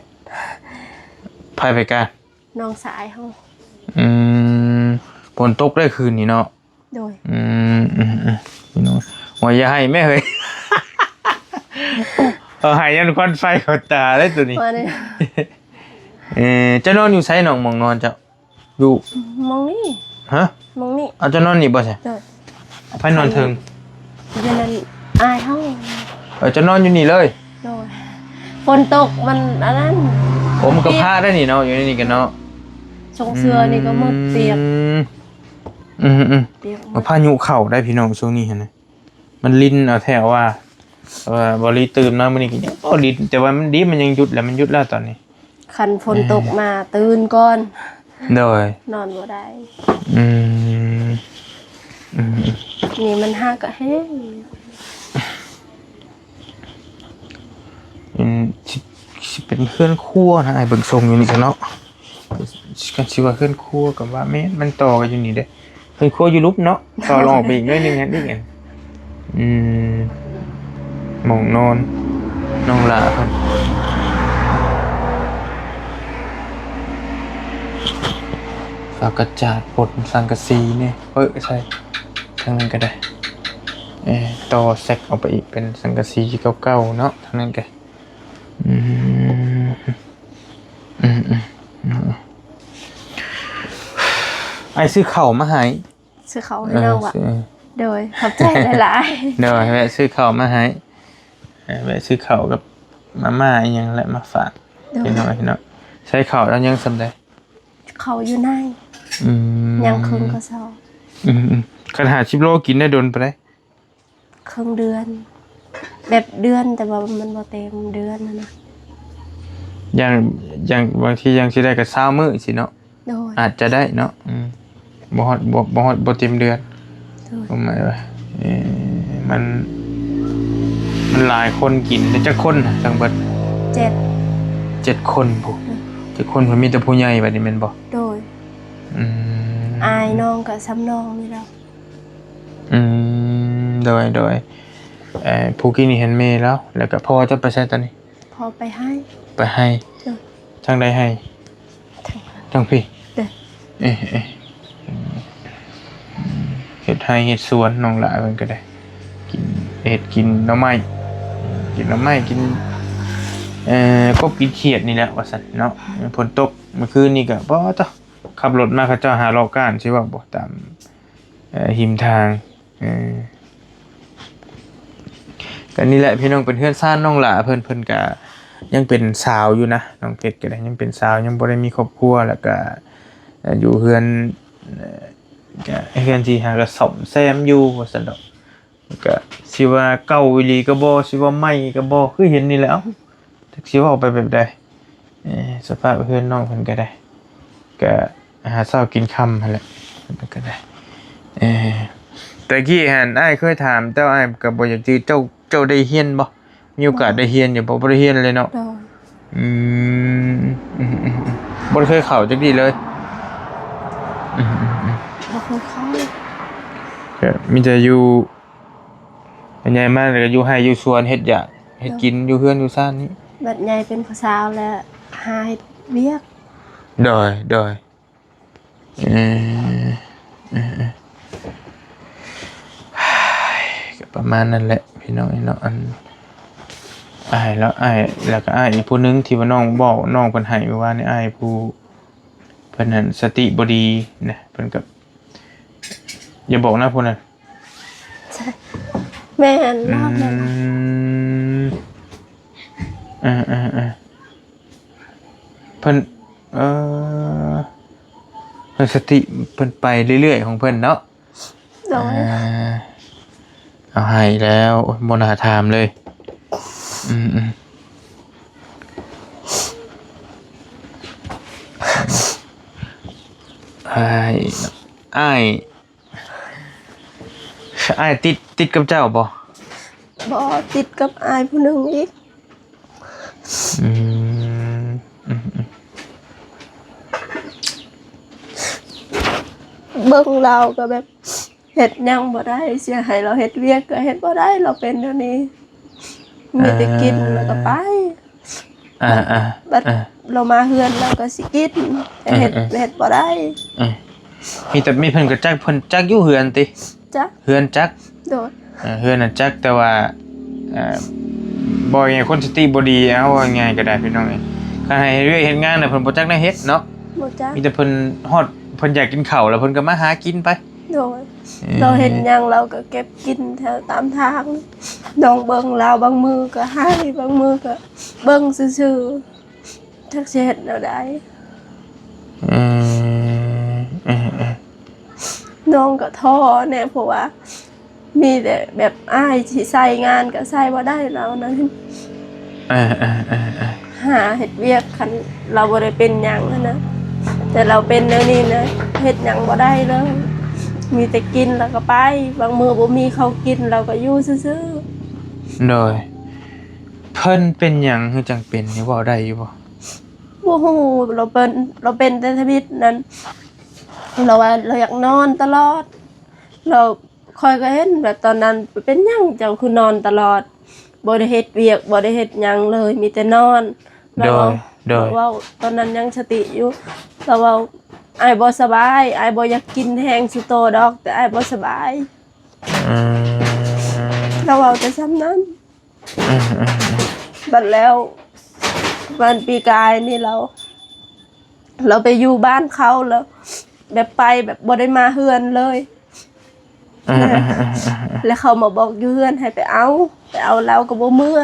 ໃຜໄປການ? ນ້ອງຊາຍເຮົາ. ອືມ ຝົນຕົກໄດ້ຄືນນີ້ເນາະ. ໂດຍ. ອືມ ອືມ ອືມ ພີ່ນ້ອງ ໂອ້ຍ ຢ່າໄຫ້ແມ່ເຮີ້ຍ ເອົາໄຫ້ຍ້ອນຄວັນໄຟເຂົ້າຕາເດ້ໂຕນີ້. ວ່າແນວ ເອີ ເຈົ້ານອນຢູ່ໃສນ້ອງ ໝ່ອງນອນເຈົ້າ? ຢູ່ໝ່ອງນີ້. ຮະ? ໝ່ອງນີ້. ເອົາ ເຈົ້ານອນນີ້ບໍ່ຊະ? ໂດຍ. ໃຜນອນເທິງ? ຢູ່ນັ້ນ ອ້າຍເຮົາ. ເອີ ເຈົ້ານອນຢູ່ນີ້ເລີຍ? ໂດຍ. ຝົນຕົກມັນອັນນັ້ນ. ໂອ້ ມັນກໍພາກໄດ້ນີ້ເນາະ ຢູ່ໃນນີ້ກໍເນາະ. ຊົງເສື້ອນີ້ກໍໝົດປຽກ. ອືມ ອືມໆ ປຽກໝົດ. ພາຍຸເຂົ້າໄດ໋ພີ່ນ້ອງ ຊ່ວງນີ້ຫັ້ນນະ ມັນລິນເອົາແທ້ວ່າ. ເອີ ບໍ່ລີຕື່ນມາມື້ນີ້ກໍຍັງບໍ່ລິນ ແຕ່ວ່າມັນດີ ມັນຍັງຢຸດແລ້ວ ມັນຢຸດແລ້ວຕອນນີ້. ຄັນຝົນຕົກມາຕື່ນກ່ອນ. ໂດຍ. ນອນບໍ່ໄດ້. ອືມ ອືມໆ ນີ້ມັນຫາກະແຮງ. ເປັນ ຊິ ຊິເປັນເຮືອນຄົວນະ ອ້າຍເບິ່ງຊົງຢູ່ນີ້ຊະເນາະ. ຄັນຊິວ່າເຮືອນຄົວກໍວ່າແມ່ນ ມັນຕໍ່ກັນຢູ່ນີ້ເດ້. ເຮືອນຄົວຢູ່ລຸ່ມເນາະ ຕໍ່ລອງອອກໄປອີກໜ້ອຍໜຶ່ງຫັ້ນອີກ. ອືມ ໝ່ອງນອນນ້ອງຫຼ້າເພິ່ນ. ຝາກະຈາດ ປົນສັງກະສີນີ້ ເອີ ໃສ່ທາງນັ້ນກໍໄດ້. ເອີ ຕໍ່ແຊັກອອກໄປອີກເປັນສັງກະສີເກົ່າໆເນາະ ທາງນັ້ນກໍ ອືມ ອືມໆ ອ້າຍຊື້ເຂົ້າມາໃຫ້. ຊື້ເຂົ້າໃຫ້ນ້ອງຫວາ? ເອີ ຊື້. ໂດຍ ຂອບໃຈຫຼາຍໆ. ໂດຍ ແວະຊື້ເຂົ້າມາໃຫ້. ເອີ ແວະຊື້ເຂົ້າກັບມາມ່າອີ່ຫຍັງແຫຼະມາຝາກ. ໂດຍ. ພີ່ນ້ອງເນາະ ໃສ່ເຂົ້າແລ້ວຍັງສ່ຳໃດ? ເຂົ້າຢູ່ໃນ. ອືມ ຍັງເຄິ່ງກະສອບ. ອືມໆ ຄັນຫ້າສິບໂລກິນໄດ້ດົນປານໃດ? ເຄິ່ງເດືອນ ແບບເດືອນ ແຕ່ວ່າມັນບໍ່ເຕັມເດືອນຫັ້ນນະ. ຢ່າງ ຢ່າງບາງທີຍັງຊິໄດ້ກໍຊາວມື້ຊີ້ເນາະ. ໂດຍ. ອາດຈະໄດ້ເນາະ. ອືມ ບໍ່ຮອດ ບໍ່ ບໍ່ຮອດ ບໍ່ເຕັມເດືອນ. ໂດຍ. ຄວາມໝາຍວ່າ ເອີ ມັນ ມັນຫຼາຍຄົນກິນ. ແຕ່ຈັກຄົນນະ ທັງເບິດ? ເຈັດ. ເຈັດຄົນພຸ້ນ. ໂດຍ. ເຈັດຄົນ ມັນມີແຕ່ຜູ້ໃຫຍ່ບັດນີ້ແມ່ນບໍ່? ໂດຍ. ອືມ ອ້າຍນ້ອງກໍສ່ຳນ້ອງນີ້ແຫຼະ. ອືມ ໂດຍ ໂດຍ. ເອີ ຜູ້ກີ້ນີ້ເຫັນແມ່ລາວ ແລ້ວກໍພໍ່ເຈົ້າໄປໃສຕອນນີ້? ພໍ່ໄປໄຮ່. ໄປໄຮ່. ໂດຍ. ທາງໃດໄຮ່? ທາງ ທາງພີ້. ໂດຍ. ເອ ເອ ເຮັດໄຮ່ເຮັດສວນນ້ອງຫຼ້າເພິ່ນກໍໄດ້ ກິນ ເຮັດກິນໜໍ່ໄມ້ ກິນໜໍ່ໄມ້ ກິນ ເອີ ກົບກິນຂຽດນີ້ແຫຼະວ່າຊັ້ນເນາະ. ຝົນຕົກມື້ຄືນນີ້ກໍ ປະໂທ້ ຂັບລົດມາເຂົາເຈົ້າຫາເລາະກ້ານ ຊິເວົ້າບໍ່ ຕາມ ເອີ ຮິມທາງ. ເອີ ກໍນີ້ແຫຼະພີ່ນ້ອງ ເປັນເຮືອນຊານນ້ອງຫຼ້າເພິ່ນ ເພິ່ນກະຍັງເປັນສາວຢູ່ນະ ນ້ອງເພັດກໍໄດ້ ຍັງເປັນສາວ ຍັງບໍ່ໄດ້ມີຄອບຄົວ ແລ້ວກະ ເອີ ຢູ່ເຮືອນ ເອີ ກະເຮືອນທີ່ຫາກະສ້ອມແຊມຢູ່ວ່າຊັ້ນດອກ. ກະຊິວ່າເກົ່າອີ່ຫຼີກໍບໍ່ ຊິວ່າໃໝ່ກໍບໍ່ ຄືເຫັນນີ້ແຫຼະ. ເອົ້າ ຈັກຊິເວົ້າໄປແບບໃດ ເອີ ສະພາບເຮືອນນ້ອງເພິ່ນກໍໄດ້ ກະຫາເຊົ້າກິນຄ່ຳຫັ້ນແຫຼະ. ກໍໄດ້. ເອີ ແຕ່ກີ້ຫັ້ນອ້າຍເຄີຍຖາມເຈົ້າ ອ້າຍກໍບໍ່ຢາກຈື່. ເຈົ້າ ເຈົ້າໄດ້ຮຽນບໍ່? ມີໂອກາດໄດ້ຮຽນຢູ່ບໍ່? ບໍ່ໄດ້ຮຽນເລີຍເນາະ. ໂດຍ. ອືມ ອືມໆໆ ບໍ່ໄດ້ເຄີຍເຂົ້າຈັກດີ້ເລີຍ. ອືມໆໆ ບໍ່ເຄີຍເຂົ້າ. ກໍມີແຕ່ຢູ່ ໃຫຍ່ມາແລ້ວກໍຢູ່ໄຮ່ຢູ່ສວນ ເຮັດຢາກເຮັດກິນຢູ່ເຮືອນຢູ່ຊານນີ້. ບັດໃຫຍ່ເປັນຜູ້ສາວແລ້ວຫາເຮັດວຽກ. ໂດຍ ໂດຍ. ເອີ ເອີ ເອີ ກໍປະມານນັ້ນແຫຼະພີ່ນ້ອງເນາະ. ອັນ ອ້າຍແລ້ວ ອ້າຍ ແລ້ວກໍອ້າຍອີກຜູ້ໜຶ່ງທີ່ວ່ານ້ອງເວົ້າ ນ້ອງເພິ່ນໃຫ້ມື້ວານນີ້ ອ້າຍຜູ້ເພິ່ນນັ້ນສະຕິບໍ່ດີນະ ເພິ່ນກໍ ຢ່າບອກນະຜູ້ນັ້ນ. ໃຊ່ ແມ່ນ ອືມ ລາວນັ້ນ. ເອີໆໆ ເພິ່ນ ເອີ ເພິ່ນສະຕິເພິ່ນໄປເລື້ອຍໆຂອງເພິ່ນເນາະ. ໂດຍ. ເອີ ເອົາໃຫ້ແລ້ວ ໂອ້ຍ ບໍ່ໜ້າຖາມເລີຍ. ອືມໆ ອ້າຍ ອ້າຍ ອ້າຍຕິດ ຕິດກັບເຈົ້າບໍ່? ບໍ່ ຕິດກັບອ້າຍຜູ້ໜຶ່ງອີກ. ອືມ ອືມໆ ເບິ່ງລາວກໍແບບເຮັດຫຍັງບໍ່ໄດ້ ຊິໃຫ້ລາວເຮັດວຽກກໍເຮັດບໍ່ໄດ້ ລາວເປັນແນວນີ້ ມີແຕ່ກິນ ອ່າ ແລ້ວກໍໄປ. ອ່າໆ ບັດ ອ່າ ລາວມາເຮືອນລາວກໍຊິກິນ ແຕ່ເຮັດ ອ່າໆ ເຮັດບໍ່ໄດ້. ອ່າ ມີແຕ່ ມີເພິ່ນກໍຈັກ ເພິ່ນຈັກຢູ່ເຮືອນຕິ? ຈັກ ເຮືອນຈັກ. ໂດຍ. ເອີ ເຮືອນນັ້ນຈັກ ແຕ່ວ່າ ເອີ ບໍ່ຫຍັງ ຄົນສະຕິບໍ່ດີ ເອົາ ເວົ້າງ່າຍໆກໍໄດ້ພີ່ນ້ອງເອີຍ. ຄັນໃຫ້ເຮັດວຽກເຮັດງານນະ ເພິ່ນບໍ່ຈັກແນວເຮັດເນາະ. ບໍ່ຈັກ. ມີແຕ່ເພິ່ນຮອດ ເພິ່ນຢາກກິນເຂົ້າແລ້ວເພິ່ນກໍມາຫາກິນໄປ. ໂດຍ. ເອີ ລາວເຮັດຫຍັງລາວກໍເກັບກິນແຖວຕາມທາງ. ນ້ອງເບິ່ງລາວ ບາງມື້ກໍໄຫ້ ບາງມື້ກໍເບິ່ງຊື່ໆ ຈັກຊິເຮັດແນວໃດ. ເອີ ເອີໆ ນ້ອງກໍທໍ້ແດ່ ເພາະວ່າມີແຕ່ແບບອ້າຍຊິໃຊ້ງານກໍໃຊ້ບໍ່ໄດ້ ລາວນັ້ນ. ເອີໆໆໆ ຫາເຮັດວຽກ ຄັນລາວບໍ່ໄດ້ເປັນຫຍັງຫັ້ນນະ ແຕ່ລາວເປັນແນວນີ້ນະ ເຮັດຫຍັງບໍ່ໄດ້ເລີຍ ມີແຕ່ກິນແລ້ວກໍໄປ. ບາງມື້ບໍ່ມີເຂົ້າກິນ ລາວກໍຢູ່ຊື່ໆ. ໂດຍ. ເພິ່ນເປັນຫຍັງຄືຈັ່ງເປັນນີ້ ເວົ້າໄດ້ຢູ່ບໍ່? ບໍ່ຮູ້. ລາວເປັນ ລາວເປັນແຕ່ທຳອິດນັ້ນ ລາວວ່າລາວຢາກນອນຕະຫຼອດ. ລາວ ຂ້ອຍກໍເຫັນແບບຕອນນັ້ນ ເປັນຫຍັງເຈົ້າຄືນອນຕະຫຼອດ ບໍ່ໄດ້ເຮັດວຽກ ບໍ່ໄດ້ເຮັດຫຍັງເລີຍ ມີແຕ່ນອນ. ໂດຍ ລາວເວົ້າ ໂດຍ ລາວເວົ້າ ຕອນນັ້ນຍັງສະຕິຢູ່ ລາວເວົ້າ ອ້າຍບໍ່ສະບາຍ ອ້າຍບໍ່ຢາກກິນແຮງສູ່ໂຕດອກ ແຕ່ອ້າຍບໍ່ສະບາຍ. ອືມ ລາວເວົ້າແຕ່ສ່ຳນັ້ນ. ອືມໆໆ ບັດແລ້ວ ວັນປີກາຍນີ້ ລາວ ລາວໄປຢູ່ບ້ານເຂົາ ແລ້ວແບບໄປແບບບໍ່ໄດ້ມາເຮືອນເລີຍ. ເອີໆໆໆໆ ແລ້ວເຂົາມາບອກຢູ່ເຮືອນໃຫ້ໄປເອົາ ໄປເອົາ ລາວກໍບໍ່ເມືອ.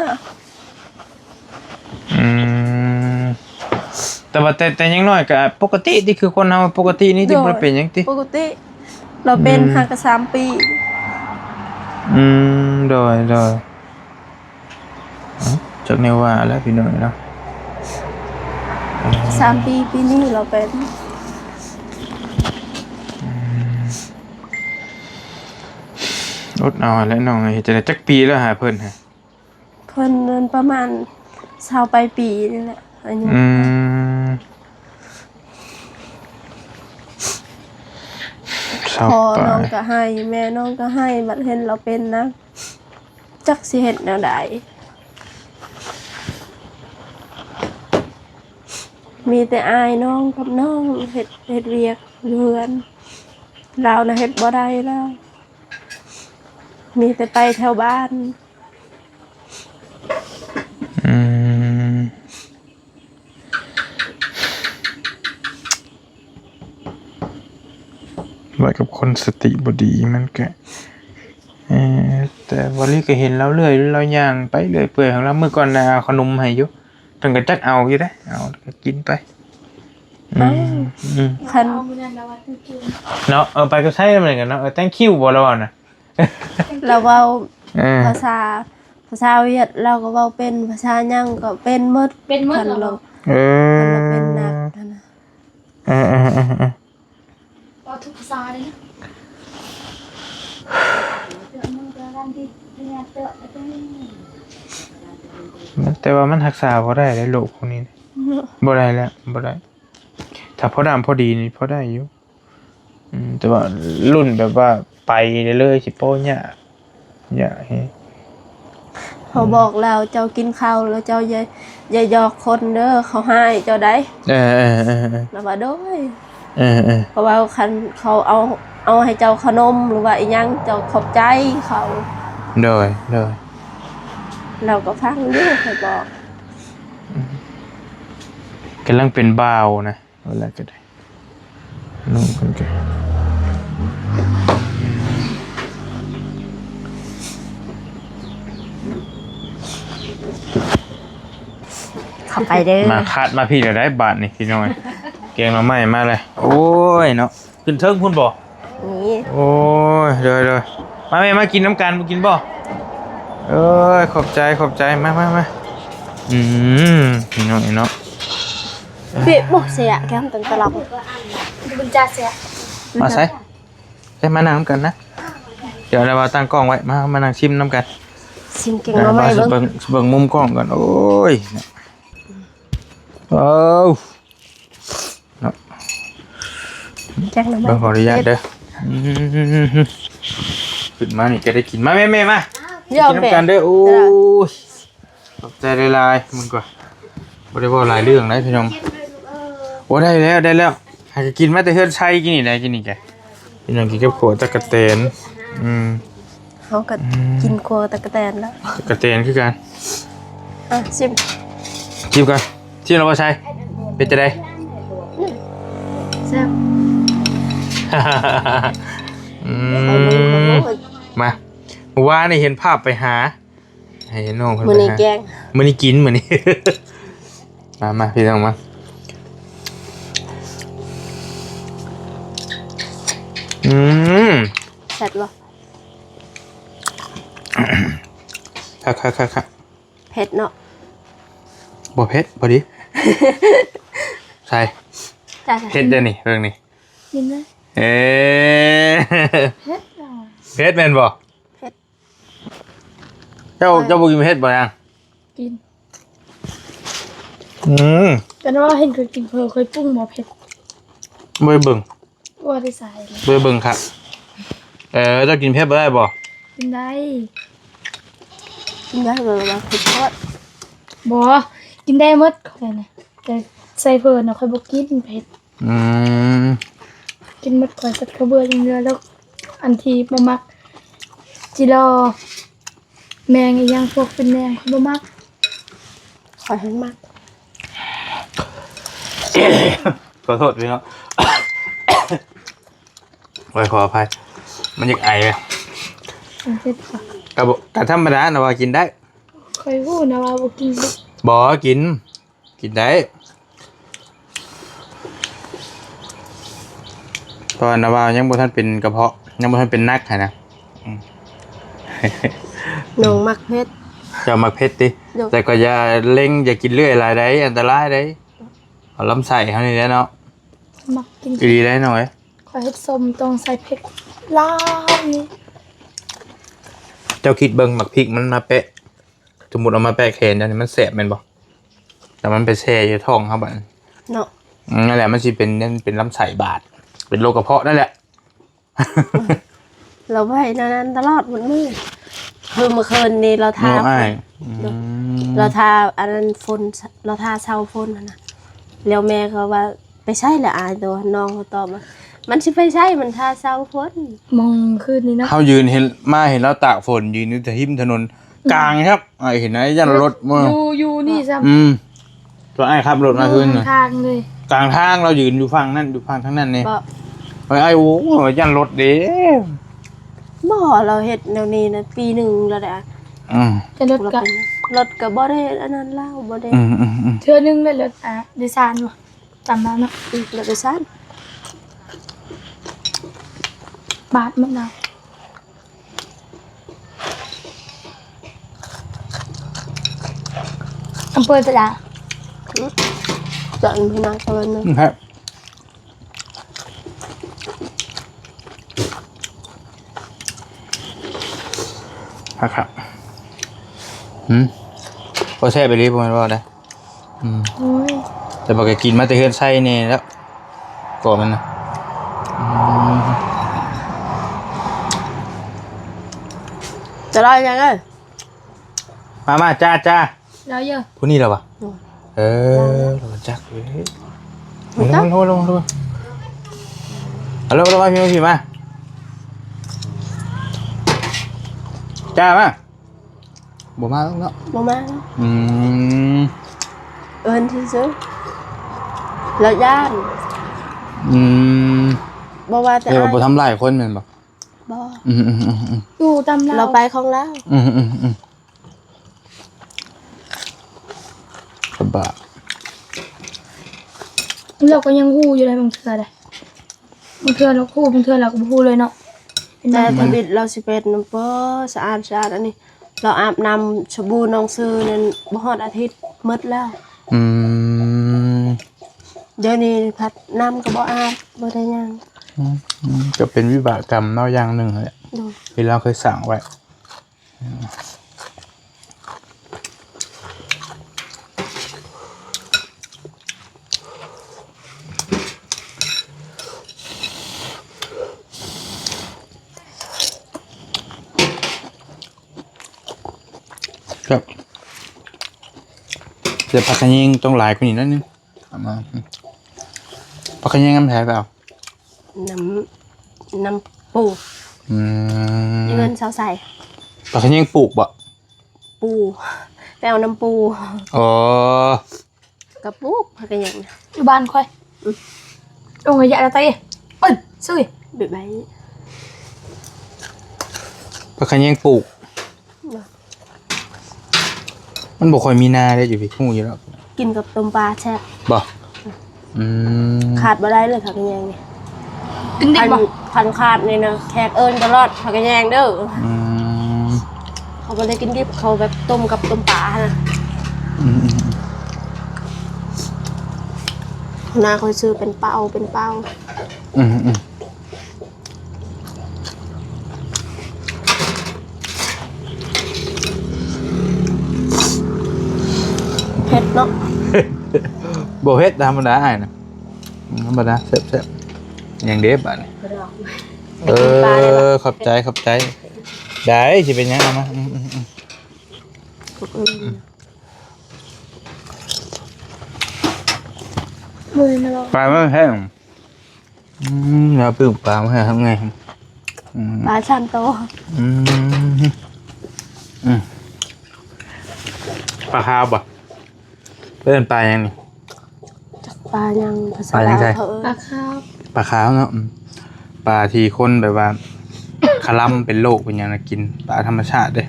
ອືມ ແຕ່ວ່າ ແຕ່ ແຕ່ຢ່າງໜ້ອຍກໍປົກກະຕິຕິ ຄືຄົນເຮົາປົກກະຕິນີ້ຕິ ໂດຍ ບໍ່ໄດ້ເປັນຫຍັງຕິ? ປົກກະຕິ. ລາວເປັນ ອືມ ຫາກະສາມປີ. ອືມ ໂດຍ ໂດຍ. ເອົ້າ ຈັກແນວວ່າແຫຼະພີ່ນ້ອງເນາະ. ສາມປີ ປີນີ້ລາວເປັນ. ອືມ ອົດເອົາແຫຼະນ້ອງເອີຍ. ເຮັດຈັ່ງໃດ? ຈັກປີແລ້ວຫາເພິ່ນຫະ? ເພິ່ນນັ້ນປະມານຊາວປາຍປີນີ້ແຫຼະ ອາຍຸ. ອືມ ຊາວປາຍ. ພໍ່ນ້ອງກໍໄຫ້ ແມ່ນ້ອງກໍໄຫ້ ບັດເຫັນລາວເປັນນະ ຈັກຊິເຮັດແນວໃດ. ມີແຕ່ອ້າຍນ້ອງກັບນ້ອງເຮັດ ເຮັດວຽກຢູ່ເຮືອນ. ລາວນະເຮັດບໍ່ໄດ້ແລ້ວ ມີແຕ່ໄປແຖວບ້ານ. ອືມ ໄວ້ກັບຄົນສະຕິບໍ່ດີມັນກະ ເອີ ແຕ່ວາລີກໍເຫັນລາວເລື່ອຍ ລາວຍ່າງໄປເລື້ອຍເປື່ອຍຂອງລາວ. ມື້ກ່ອນນະເອົາຂະໜົມໃຫ້ຢູ່ ເພິ່ນກໍຈັກເອົາຢູ່ເດ້ ເອົາກໍກິນໄປ. ອືມ ເອົ້າ ອືມ ຄັນ ເນາະ ເອີ ໄປກັບໃສນຳກັນເນາະ. ເອີ thank you ບໍ່ລາວເວົ້ານະ? ລາວເວົ້າ ເອີ ພາສາ ພາສາຫວຽດລາວກໍເວົ້າເປັນ ພາສາຫຍັງກໍເປັນໝົດ ເປັນໝົດ. ຄັນລາວ ເອີ ຄັນລາວເປັນໜັກຫັ້ນນະ. ເອີໆໆໆ ເວົ້າທຸກພາສ ແຕ່ວ່າມັນຮັກສາບໍ່ໄດ້ເດ້ ໂລກພວກນີ້ ບໍ່ໄດ້ແລ້ວ ບໍ່ໄດ້. ຖ້າພໍດຳພໍດີນີ້ພໍໄດ້ຢູ່. ອືມ ແຕ່ວ່າລຸ້ນແບບວ່າໄປເລີຍໆ ຊິໂປ້ຍາກ ຍາກແຮງ. ເຮົາບອກແລ້ວ ເຈົ້າກິນເຂົ້າແລ້ວເຈົ້າຢ່າ ຢ່າຫຍອກຄົນເດີ ເຂົາຮ້າຍເຈົ້າໃດ. ເອີໆໆໆ ລາວວ່າ ໂດຍ ເອີໆໆ ເພາະວ່າຄັນເຂົາເອົາ ເອົາໃຫ້ເຈົ້າຂະໜົມ ຫຼືວ່າອີ່ຫຍັງ ເຈົ້າຂອບໃຈເຂົາ. ໂດຍ ໂດຍ ລາວກໍຟັງຢູ່ ຂ້ອຍບອກ. ອືມ ກຳລັງເປັນບ່າວນະ. ເອົາລະກໍໄດ້ ນ້ອງເພິ່ນກໍ ເຂົ້າໄປເດີ ມາຄາດມາພີ້ແລ້ວໄດ໋ບາດນີ້ພີ່ນ້ອງ. ແກງໜໍ່ໄມ້ມາເລີຍ. ໂອ້ຍເນາະ ຂຶ້ນເທິງພຸ້ນບໍ່? ນີ້ ໂອ້ຍ ໂດຍໆ ມາແມ່ ມາກິນນຳກັນ ບໍ່ກິນບໍ່? ເອີຍ ຂອບໃຈ ຂອບໃຈ ມາໆໆ. ອືມ ພີ່ນ້ອງເອີຍເນາະ. ເປະບໍ່ເສຍ ແກ້ມຕັ້ງຕະລັບບຸນຈາເສຍ ມາໃສ່ ເອີຍ ມານັ່ງນຳກັນນະ. ດຽວລາວວ່າຕັ້ງກ້ອງໄວ້ ມາ ມານັ່ງຊິມນຳກັນ. ຊິມແກງໜໍ່ໄມ້ ດຽວລາວວ່າ ເບິ່ງ ຊິເບິ່ງ ຊິເບິ່ງມຸມກ້ອງກ່ອນ. ໂອ້ຍ ເອົາ ເນາະ ແກງໜໍ່ໄມ້ ເບິ່ງ ຂໍອະນຸຍາດເດີ. ອືມ ຂຶ້ນມານີ້ກໍໄດ້ກິນ. ມາແມ່ໆ ມາ ກິນນຳກັນເດີ. ໂອ້ຍ ຂອບໃຈຫຼາຍໆ. ມຶງກໍບໍ່ໄດ້ເວົ້າຫຼາຍເລື່ອງໄດ໋ພີ່ນ້ອງ. ໂອ້ ໄດ້ແລ້ວ ໄດ້ແລ້ວ. ຫາກໍກິນມາແຕ່ເຮືອນໄຊກິນນີ້ໄດ໋ ກິນນີ້ກະ ພີ່ນ້ອງ ກິນກັບຂົ້ວຕັກກະແຕນ. ອືມ ເຮົາກໍ ອືມ ກິນຂົ້ວຕັກກະແຕນແລ້ວ ຕັກກະແຕນຄືກັນ. ອ່ະ ຊິມ ຊິມກ່ອນ. ຊິມແລ້ວບໍ່ໃສ່ ເປັນຈັ່ງໃດ? ແຊບ. ອືມ ມາ ມື້ວານນີ້ເຫັນພາບໄປຫາ ໃຫ້ນ້ອງເພິ່ນ ມື້ນີ້ ໄປຫາ ແກງ ມື້ນີ້ກິນ ມື້ນີ້. ມາ ມາ ພີ່ນ້ອງມາ. ອືມ ແຊບບໍ່? ຄັກໆໆໆ. ເຜັດເນາະ. ບໍ່ເຜັດ ພໍດີ. ໃສ່ ເຜັດເດ້ນີ້ ເບິ່ງນີ້. ກິນເລີຍ. ເອີ ເຜັດ ເຜັດແມ່ນບໍ່? ເຜັດ. ເຈົ້າ ເຈົ້າບໍ່ກິນເຜັດບໍ່ນາງ? ກິນ. ອືມ ກໍວ່າເຫັນເຂົາກິນເຜີ ຂ້ອຍປຸງບໍ່ເຜັດ. ບໍ່ໄດ້ເບິ່ງ. ບໍ່ໄດ້ໃສ່ເລີຍ ບໍ່ໄດ້ເບິ່ງຄັກ. ເອີ ເຈົ້າກິນເຜັດບໍ່ໄດ້ບໍ່? ກິນໄດ້ ກິນໄດ້ ແຕ່ວ່າເຜັດໂພດ. ບໍ່ ກິນໄດ້ໝົດຂ້ອຍນະ ແຕ່ໃສ່ເຜີນະ ຂ້ອຍບໍ່ກິນເຜັດ. ອືມ ກິນໝົດຂ້ອຍສັດເຂົ້າເບືອຢ່າງເດີ. ແລ້ວອັນທີ່ບໍ່ມັກ ຈິລໍ ແມງອີ່ຫຍັງ ພວກເປັນແມງ ຂ້ອຍບໍ່ມັກ. ຂ້ອຍຫັ້ນມັກ. ຂໍໂທດພີ່ນ້ອງ ໂອ້ຍ ຂໍອະໄພ ມັນຢາກໄອ. ມັນເຜັດບໍ່? ກະບໍ່ ກະທຳມະດານະວ່າກິນໄດ້. ຂ້ອຍຮູ້ນະວ່າບໍ່ກິນ. ບໍ່ ກິນ ກິນໄດ້ ເພາະວ່ານະວ່າຍັງບໍ່ທັນເປັນກະເພາະ ຍັງບໍ່ທັນເປັນໜັກຫັ້ນນະ. ອືມ ນ້ອງມັກເຜັດ. ເຈົ້າມັກເຜັດຕິ? ໂດຍ. ແຕ່ກໍຢ່າເລັ່ງ ຢ່າກິນເລື້ອຍຫຼາຍໃດ໋ ອັນຕະລາຍໃດ໋ ເອົາລຳໄສ້ເຮົານີ້ແຫຼະເນາະ. ມັກກິນ ອີ່ຫຼີໄດ໋ນ້ອງເອີຍ. ຂ້ອຍເຮັດສົ້ມຕ້ອງໃສ່ເຜັດຫຼາຍ. ເຈົ້າຄິດເບິ່ງ ໝາກພິກມັນມາແປະ ສົມມຸດເອົາມາແປະແຂນເຈົ້ານີ້ ມັນແສບແມ່ນບໍ່? ແຕ່ມັນໄປແຊ່ຢູ່ທ້ອງເຮົາບັດ ເນາະ. ອືມ ນັ້ນແຫຼະ ມັນຊິເປັນ ເປັນລຳໄສ້ບາດ ເປັນໂລກກະເພາະນັ້ນແຫຼະ. ລາວໄວ້ແນວນັ້ນຕະຫຼອດໝົດມື້. ຄືມື້ຄືນນີ້ລາວທາ ໂອ້ຍ ລາວທາອັນນັ້ນຝົນ ລາວທາເຊົາຝົນຫັ້ນນະ. ແລ້ວແມ່ກໍວ່າ ໄປໃສລະອາຍໂຕ ນ້ອງເຂົາຕອບວ່າ ມັນຊິໄປໃສ ມັນຖ້າເຊົາຝົນ. ມອງຄືນນີ້ເນາະ ເຮົາຢືນເຫັນ ມາເຫັນລາວຕາກຝົນ ຢືນຢູ່ແຖວຮິມຖະໜົນ ອືມ ກາງຄັບ ອ້າຍເຫັນໄດ໋ ຢ້ານລົດມາ ຢູ່ ຢູ່ນີ້ຊ້ຳ. ອືມ ຕອນອ້າຍຂັບລົດມາຄືນ ກາງທາງເລີຍ ກາງທາງ. ລາວຢືນຢູ່ຝັ່ງນັ້ນ ຢູ່ຝັ່ງທາງນັ້ນນີ້. ເອີ ອ້າຍ ໂອ້ ຢ້ານລົດເດ້. ບໍ່ ລາວເຮັດແນວນີ້ນະ ປີໜຶ່ງແລ້ວເດ້. ອືມ ແຕ່ລົດກະ ລົດກະບໍ່ໄດ້ອັນນັ້ນລາວ ບໍ່ໄດ້. ອືມໆໆ ເທື່ອໜຶ່ງແລ້ວລົດ ອ່າ ໂດຍສານບໍ່? ຕາມມາເນາະ ອີກແລ້ວໄປຊັ້ນ ບາດມັນເອົາ ອຳເພີຕະດາ ຈະອັນເພິ່ນນາງສະຫວັນນະ ອືມ ແຊບ. ຄັບ ຫືມ ບໍ່ແຊບອີ່ຫຼີ ບໍ່ແມ່ນເວົ້າໄດ໋. ອືມ ໂອ້ຍ ແຕ່ວ່າກໍກິນມາແຕ່ເຮືອນໄຊແດ່ແລ້ວ ກໍມັນນະ. ອືມ ຈະລອຍຍັງເອີຍ ມາ ມາ ຈ້າ ຈ້າ ລອຍເອີຍ ຜູ້ນີ້ລະວະ. ໂອ້ຍ ເອີ ລາວຈັກເອີຍ ລົງ ລົງ ລົງ ລົງ ລົງ ມາ ມາ ມາ ມາ ຈ້າ ມາ. ບໍ່ມາແລ້ວເນາະ ບໍ່ມາແລ້ວ. ອືມ ເອີ້ນຊື່ໆ ລາວຢ້ານ. ອືມ ບໍ່ວ່າແຕ່ ແຕ່ວ່າບໍ່ທຳລາຍຄົນແມ່ນບໍ່? ບໍ່. ອືມໆໆໆ ຢູ່ຕາມລາວ ລາວໄປຂອງລາວ. ອືມໆໆ ສະບາຍ ລາວກໍຍັງຮູ້ຢູ່ໃດ໋ ບາງເທື່ອໃດ໋. ບາງເທື່ອລາວຮູ້ ບາງເທື່ອລາວກໍບໍ່ຮູ້ເລີຍເນາະ. ແຕ່ທຳອິດລາວຊິເປັນນຳ ບໍ່ ສະອາດ ສະອາດ. ອັນນີ້ລາວອາບນ້ຳສະບູນ້ອງຊື່ນັ້ນ ບໍ່ຮອດອາທິດໝົດແລ້ວ. ອືມ ດຽວນີ້ພັດນ້ຳກໍບໍ່ອາບ ບໍ່ໄດ້ຫຍັງ. ອືມ ອືມ ກໍເປັນວິບາກກຳເນາະ ຢ່າງໜຶ່ງຫັ້ນແຫຼະ ໂດຍ ທີ່ລາວເຄີຍສ້າງໄວ້. ແຊບ ແຕ່ຜັກຂະແຍງຕ້ອງຫຼາຍກວ່ານີ້ໜ້ອຍໜຶ່ງ. ເອົາມາ ຜັກຂະແຍງນຳໃຜໄປເອົາ? ນຳ ນຳປູ່. ອືມ ເງິນຊາວໃສ. ຜັກຂະແຍງປູກບໍ່? ປູ່ ໄປເອົານຳປູ່. ອໍ ກະປູກຜັກຂະແຍງ ຢູ່ບ້ານຂ້ອຍ. ອືມ ລົງໄລຍະລະໄຕ ເອີ້ນ ຊຸຍ ບາຍບາຍ. ຜັກຂະແຍງປູກ ມັນບໍ່ຄ່ອຍມີນາເດ້ຢູ່ພີ້ ຮູ້ຢູ່ແລ້ວ. ກິນກັບຕົ້ມປາແຊບ. ບໍ່? ອືມ ຂາດບໍ່ໄດ້ເລີຍຜັກຂະແຍງນີ້. ກິນດິບບໍ່? ຄັນຂາດນີ້ນະ ແຂກເອີ້ນຕະຫຼອດ ຜັກຂະແຍງເດີ. ອືມ ເຂົາບໍ່ໄດ້ກິນດິບ ເຂົາແບບຕົ້ມກັບຕົ້ມປາຫັ້ນນະ. ອືມ ໜ້າຂ້ອຍຊື້ເປັນເປົາ ເປັນເປົາ. ອືມ ເຜັດເນາະ. ບໍ່ເຜັດ ທຳມະດາອ້າຍນະ ທຳມະດາ ແຊບໆ. ຫຍັງເດ້ບາດນີ້? ເອີ ຂອບໃຈ ຂອບໃຈ. ໄດ້ ຊິເປັນຫຍັງ ເອົາມາ. ອືມ ອືມ ອືມ ອືມ ປາມັນແຫ້ງ. ອືມ ແລ້ວປີ້ງປາມາໃຫ້ທຳໄງ? ອືມ ປາສາມໂຕ. ອືມ ອືມ ປາຂາວບໍ່? ເອີ້ນປາຫຍັງນີ້? ຈັກປາຫຍັງ ພາສາລາວເຂົາເອີ້ນ ປາຂາວ. ປາຂາວເນາະ. ອືມ ປາທີ່ຄົນແບບວ່າ ຄະລຳເປັນໂລກເປັນຫຍັງນະ ກິນປາທຳມະຊາດເດ້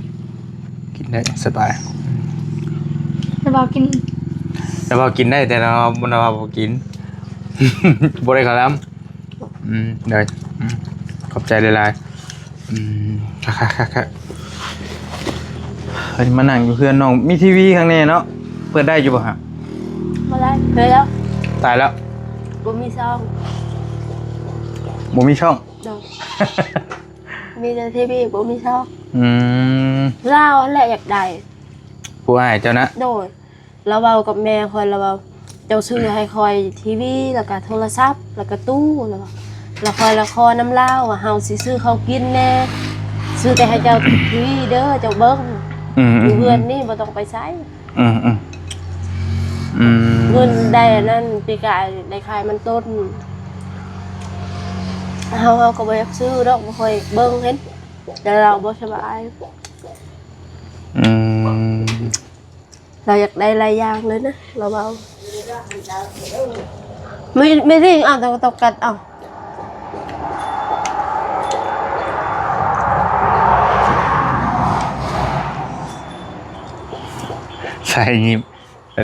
ກິນໄດ້ສະບາຍ. ແຕ່ວ່າກິນ ແຕ່ວ່າກິນໄດ້ ແຕ່ວ່າບໍ່ ແຕ່ວ່າບໍ່ກິນ ບໍ່ໄດ້ຄະລຳ. ອືມ ໂດຍ ອືມ ຂອບໃຈຫຼາຍໆ. ອືມ ຄັກໆໆໆ. ເພິ່ນມານັ່ງຢູ່ເຮືອນນ້ອງ ມີທີວີຂ້າງໃນເນາະ ເປີດໄດ້ຢູ່ບໍ່ຮະ? ບໍ່ໄດ້ ເປີດແລ້ວ ຕາຍແລ້ວ ບໍ່ມີຊ່ອງ ບໍ່ມີຊ່ອງ. ໂດຍ ມີແຕ່ທີວີ ບໍ່ມີຊ່ອງ. ອືມ ລາວຫັ້ນແຫຼະຢາກໄດ້ ຜູ້ອ້າຍເຈົ້ານະ. ໂດຍ ລາວເວົ້າກັບແມ່ຂ້ອຍ ລາວວ່າ ເຈົ້າຊື້ໃຫ້ຂ້ອຍທີວີ ແລ້ວກະໂທລະສັບ ແລ້ວກະຕູ້ ລາວວ່າ ແລ້ວຂ້ອຍລະຂໍນຳລາວວ່າ ເຮົາຊິຊື້ເຂົ້າກິນແດ່ ຊື້ແຕ່ໃຫ້ເຈົ້າທີວີເດີ ເຈົ້າເບິ່ງ ອືມ ຢູ່ເຮືອນນີ້ບໍ່ຕ້ອງໄປໃສ. ອືມ ອືມ ອືມ ເງິນໄດ້ອັນນັ້ນ ປີກາຍໄດ້ຂາຍມັນຕົ້ນ ເຮົາ ເຮົາກໍບໍ່ຢາກຊື້ດອກ ບໍ່ຄ່ອຍເບິ່ງເຫັນ ແຕ່ລາວບໍ່ສະບາຍ. ອືມ ລາວຢາກໄດ້ຫຼາຍຢ່າງເລີຍນະ ລາວເວົ້າ. ແມ່ ແມ່ລິງ ເອົາ ຕົກກັດ ເອົາ ໃສ່ຍິ້ມ.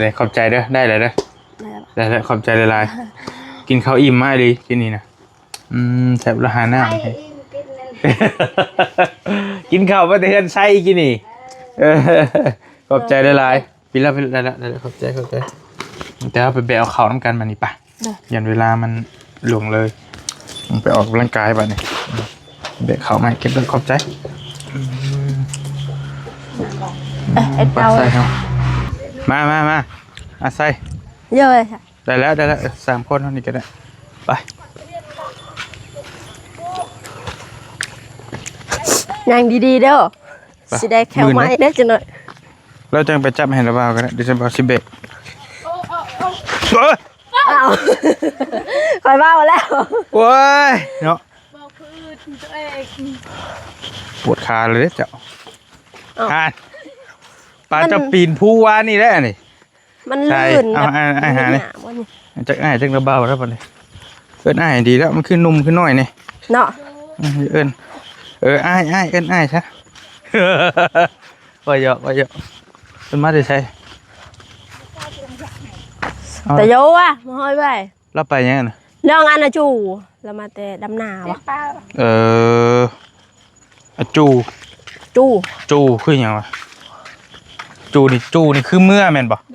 ໄດ້ ຂອບໃຈເດີ ໄດ້ແລ້ວເດີ ໄດ້ແລ້ວ ໄດ້ແລ້ວ ຂອບໃຈຫຼາຍໆ. ກິນເຂົ້າອີ່ມມາອີ່ຫຼີກິນນີ້ນະ. ອືມ ແຊບລະຫານ້ຳ ກິນເຂົ້າມາແຕ່ເຮືອນໄຊກິນນີ້. ເອີ ຂອບໃຈຫຼາຍໆ. ປີລະ ປີລະ ໄດ້ລະ ໄດ້ລະ ຂອບໃຈ ຂອບໃຈ. ແຕ່ເຮົາໄປແບກເອົາເຂົ້ານຳກັນບາດນີ້ປະ ໂດຍ ຢ້ານເວລາມັນລ່ວງເລີຍ. ໄປອອກກຳລັງກາຍບາດນີ້ ອືມ ແບກເຂົ້າມາໃຫ້ກິນເບິ່ງ ຂອບໃຈ. ອືມ ເອີ ເຮັດເອົາ ໃສ່ເຮົາ ມາ ມາ ມາ ອາໃສ່ ໂດຍ ໄດ້ແລ້ວ ໄດ້ແລ້ວ ເອີ ສາມຄົນເຮົານີ້ກໍໄດ້ ໄປ ຍ່າງດີໆເດີ ໄປ ຊິໄດ້ແຂ້ວໃໝ່ເດີຈັກໜ້ອຍ ແລ້ວຈັ່ງໄປຈັບໃຫ້ລະບ່າວກໍໄດ້ ດຽວຈະບ່າວຊິເບກ ເອີ ອ້າວ ຂ້ອຍເວົ້າແລ້ວ ໂອ້ຍ ເນາະ ເວົ້າຄືອື່ນຕົວເອງ ປວດຂາເລີຍເດ້ເຈົ້າ ອ້າວ ຫາ ປານ ມັນ ເຈົ້າປີນພູວານີ້ແຫຼະນີ້ ມັນ ໃຊ່ ລື່ນ ເອົາ ແບບ ອ້າຍ ອ້າຍຫານີ້ ມັນຫຍາບ ຈັກອ້າຍຈັກລະບ່າວແລ້ວບັດນີ້ ເອີ້ນອ້າຍດີແລ້ວ ມັນຄືໜຸ່ມຄືນ້ອຍນີ້ ເນາະ ເອີ້ນ ເອີ ອ້າຍ ອ້າຍ ເອີ້ນອ້າຍຊະ ວ່າຫຍອກ ວ່າຫຍອກ ເພິ່ນມາແຕ່ໃສ ເອົາ ຕາໂຍວະ ມາຮອດໄວ້ ລາວໄປຫຍັງຫັ້ນນະ ນ້ອງອັນນະຈູ ລາວມາແຕ່ດຳນາວະ ເອີ ອາຈູ ຈູ ຈູຄືຫຍັງວະ ຈູນີ້ ຈູນີ້ຄືເມືອແມ່ນບໍ່ ໂດຍ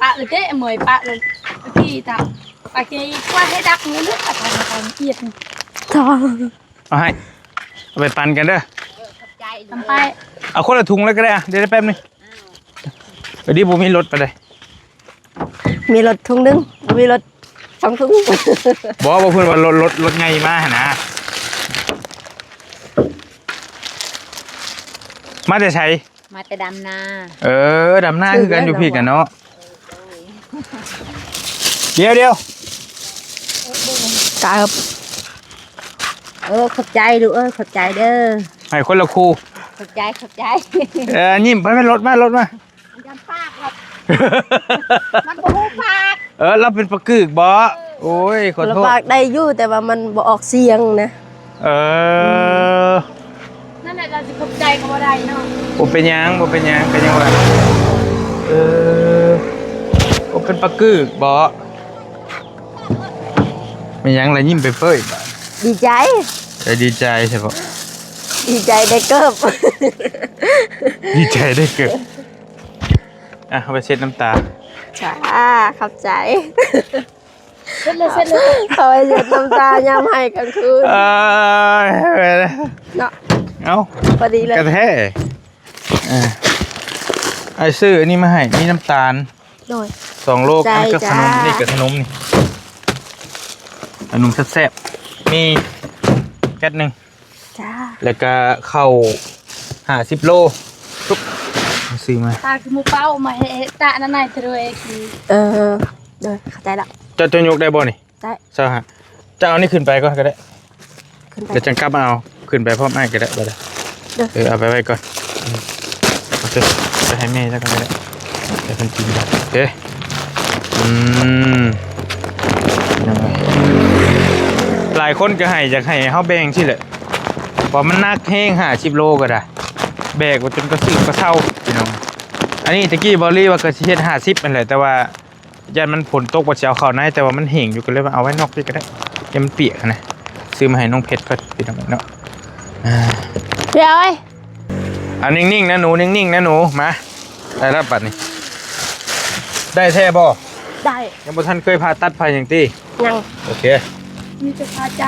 ປະເລີຍເດ້ ເມື່ອຍປະເລີຍ ເມື່ອກີ້ຕາ ປະກີ້ກວາດໃຫ້ດັກມື້ເລີຍ ປະທານຄວາມຄຽດນີ້ ເອົາໃຫ້ ເອົາໄປປັນກັນເດີ ເອີ ຂອບໃຈ ນຳໄປ ເອົາຄົນລະຖົງເລີຍກໍໄດ້ ດຽວ ດຽວແປັບໜຶ່ງ ເອີ ດີບໍ່ມີລົດປານໃດ ມີລົດຖົງໜຶ່ງ ບໍ່ມີລົດສອງຖົງ ບໍ່ ບໍ່ ເພິ່ນວ່າລົດ ລົດ ລົດໃຫຍ່ມາຫັ້ນນະ ມາແຕ່ໃສ ມາແຕ່ດຳນາ ເອີ ດຳນາຄືກັນຢູ່ພີ້ກັນເນາະ ດຽວ ດຽວ ກະເອີບ ເອີ ຂອບໃຈລູກເອີຍ ຂອບໃຈເດີ ໃຫ້ຄົນລະຄູ່ ຂອບໃຈ ຂອບໃຈ ເອີ ຍິ້ມ ໄປ ໄປ ລົດມາ ລົດມາ ມັນຈະປາກ ມັນບໍ່ຮູ້ປາກ ເອີ ລາວເປັນປາກກຶກບໍ ໂອ້ຍ ຂໍໂທດ ປາກໄດ້ຢູ່ ແຕ່ວ່າມັນບໍ່ອອກສຽງນະ ເອີ ນັ້ນແຫຼະ ລາວຊິຂອບໃຈກໍບໍ່ໄດ້ເນາະ ບໍ່ເປັນຫຍັງ ບໍ່ເປັນຫຍັງ ກໍຍັງວ່າ ເອີ ບໍ່ເປັນປາກກຶກບໍ ແມ່ນຫຍັງລະຍິ້ມເປີຍໆ ບາດ ດີໃຈ ເອີ ດີໃຈໃຊ່ບໍ ດີໃຈໄດ້ເກີບ ດີໃຈໄດ້ເກີບ ອ່ະ ເອົາໄປເຊັດນ້ຳຕາ ຈ້າ ຂອບໃຈ ເຊັດເລີຍ ເຊັດເລີຍ ເອົາໄປເຊັດນ້ຳຕາຍາມໄຫ້ກາງຄືນ ເອີຍ ເນາະ ເອົ້າ ພໍດີເລີຍ ກະແທ້ ເອີ ອ້າຍຊື້ອັນນີ້ມາໃຫ້ ມີນ້ຳຕານ ໂດຍ ສອງໂລ ອັນນີ້ກໍຂະໜົມ ນີ້ກໍຂະໜົມນີ້ ຂະໜົມແຊບໆ ມີແກັດໜຶ່ງ ຈ້າ ແລ້ວກະເຂົ້າຫ້າສິບໂລ ປຸບ ຊື້ມາ ຕາຄືໝູເປົ້າມາເຮັດຕະນັ້ນນາຍເທໂຣເອກີ ເອີ ໂດຍ ເຂົ້າໃຈລະ ເຈົ້າ ເຈົ້າຍົກໄດ້ບໍ່ນີ້? ໄດ້ ຊາວຫ້າ ເຈົ້າເອົານີ້ຂຶ້ນໄປກ່ອນກໍໄດ້ ຂຶ້ນໄປ ແລ້ວຈັ່ງກັບມາເອົາ ຂຶ້ນໄປພ້ອມອ້າຍກໍໄດ້ ບໍ່ໄດ້ ເດີ ເອີ ເອົາໄປໄວ້ກ່ອນ ອືມ ໂອເຄ ໄປໃຫ້ແມ່ເຈົ້າກ່ອນກໍໄດ້ ໃຫ້ເພິ່ນກິນກ່ອນ ໂອເຄ ອືມ ຫຼາຍຄົນກໍໃຫ້ ຢາກໃຫ້ເຮົາແບ່ງຊີ້ແຫຼະ ເພາະມັນໜັກແຮງ ຫ້າສິບໂລກໍໄດ້ ແບກໄປຈົນກະຊຶກກະເຊົາ ພີ່ນ້ອງ ອັນນີ້ຕະກີ້ບອລລີວ່າກໍຊິເຮັດຫ້າສິບຫັ້ນແຫຼະ ແຕ່ວ່າ ຢ້ານມັນຝົນຕົກວ່າຊິເອົາເຂົ້າໃນ ແຕ່ວ່າມັນແຫ້ງຢູ່ ກໍເລີຍວ່າເອົາໄວ້ນອກພີ້ກໍໄດ້ ຢ້ານມັນປຽກຫັ້ນນະ ຊື້ມາໃຫ້ນ້ອງເພັດເພິ່ນ ພີ່ນ້ອງເນາະ ອ່າ ເອີຍ ອ່າ ນິ່ງໆນະໜູ ນິ່ງໆນະໜູ ມາ ໄດ້ແລ້ວບັດນີ້ ໄດ້ແທ້ບໍ່? ໄດ້ ຍັງບໍ່ທັນເຄີຍຜ່າຕັດຜ່າຫຍັງຕິ? ຍັງ ໂອເຄ ມີແຕ່ຜ່າໃຈ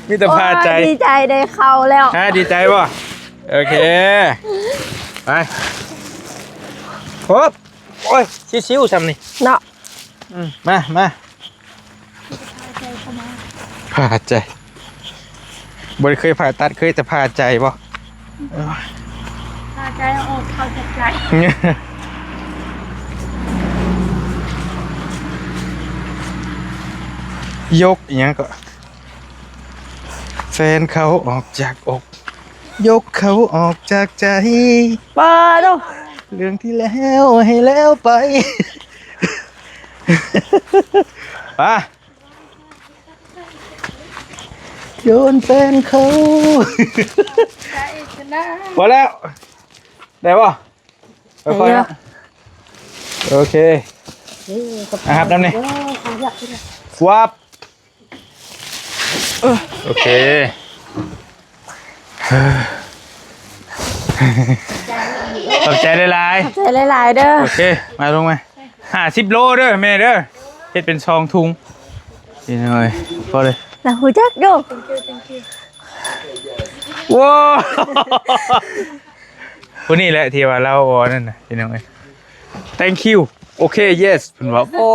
ມີແຕ່ຜ່າໃຈ ໂອ້ຍ ດີໃຈໄດ້ເຂົ້າແລ້ວ ຮະ ດີໃຈບໍ່? ໂອເຄ ໄປ ໂຮບ ໂອ້ຍ ຊິວໆຊ່ຳນີ້ເນາະ ອືມ ມາ ມາ ຜ່າໃຈ ບໍ່ໄດ້ເຄີຍຜ່າຕັດ ເຄີຍແຕ່ຜ່າໃຈບໍ່? ຜ່າໃຈເອົາອອກ ເຂົ້າຈາກໃຈ ຍົກອີ່ຫຍັງເກາະ? ແຟນເຂົາອອກຈາກອົກ ຍົກເຂົາອອກຈາກໃຈ ປາໂຕ ເລື່ອງທີ່ແລ້ວໃຫ້ແລ້ວໄປ ປາ ໂຍນແຟນເຂົາ ພໍແລ້ວ ໄດ້ບໍ່? ຄ່ອຍໆເນາະ ໂອເຄ ເອີ ຂອບໃຈ ອ່ະ ຮັບນຳນີ້ ເອີ ຂອບໃຈ ວັບ ໂອເຄ ຂອບໃຈຫຼາຍໆ ຂອບໃຈຫຼາຍໆເດີ ໂອເຄ ມາລົງມາ ຫ້າສິບໂລເດີແມ່ເດີ ເຮັດເປັນສອງຖົງ ນີ້ໜ້ອຍ ພໍເລີຍ ລາວຮູ້ຈັກຢູ່ ໂອ້ ຜູ້ນີ້ແຫຼະທີ່ວ່າລາວເວົ້ານັ້ນນະ ພີ່ນ້ອງເອີຍ. Thank you. ໂອເຄ yes ເພິ່ນວ່າ. ໂອ້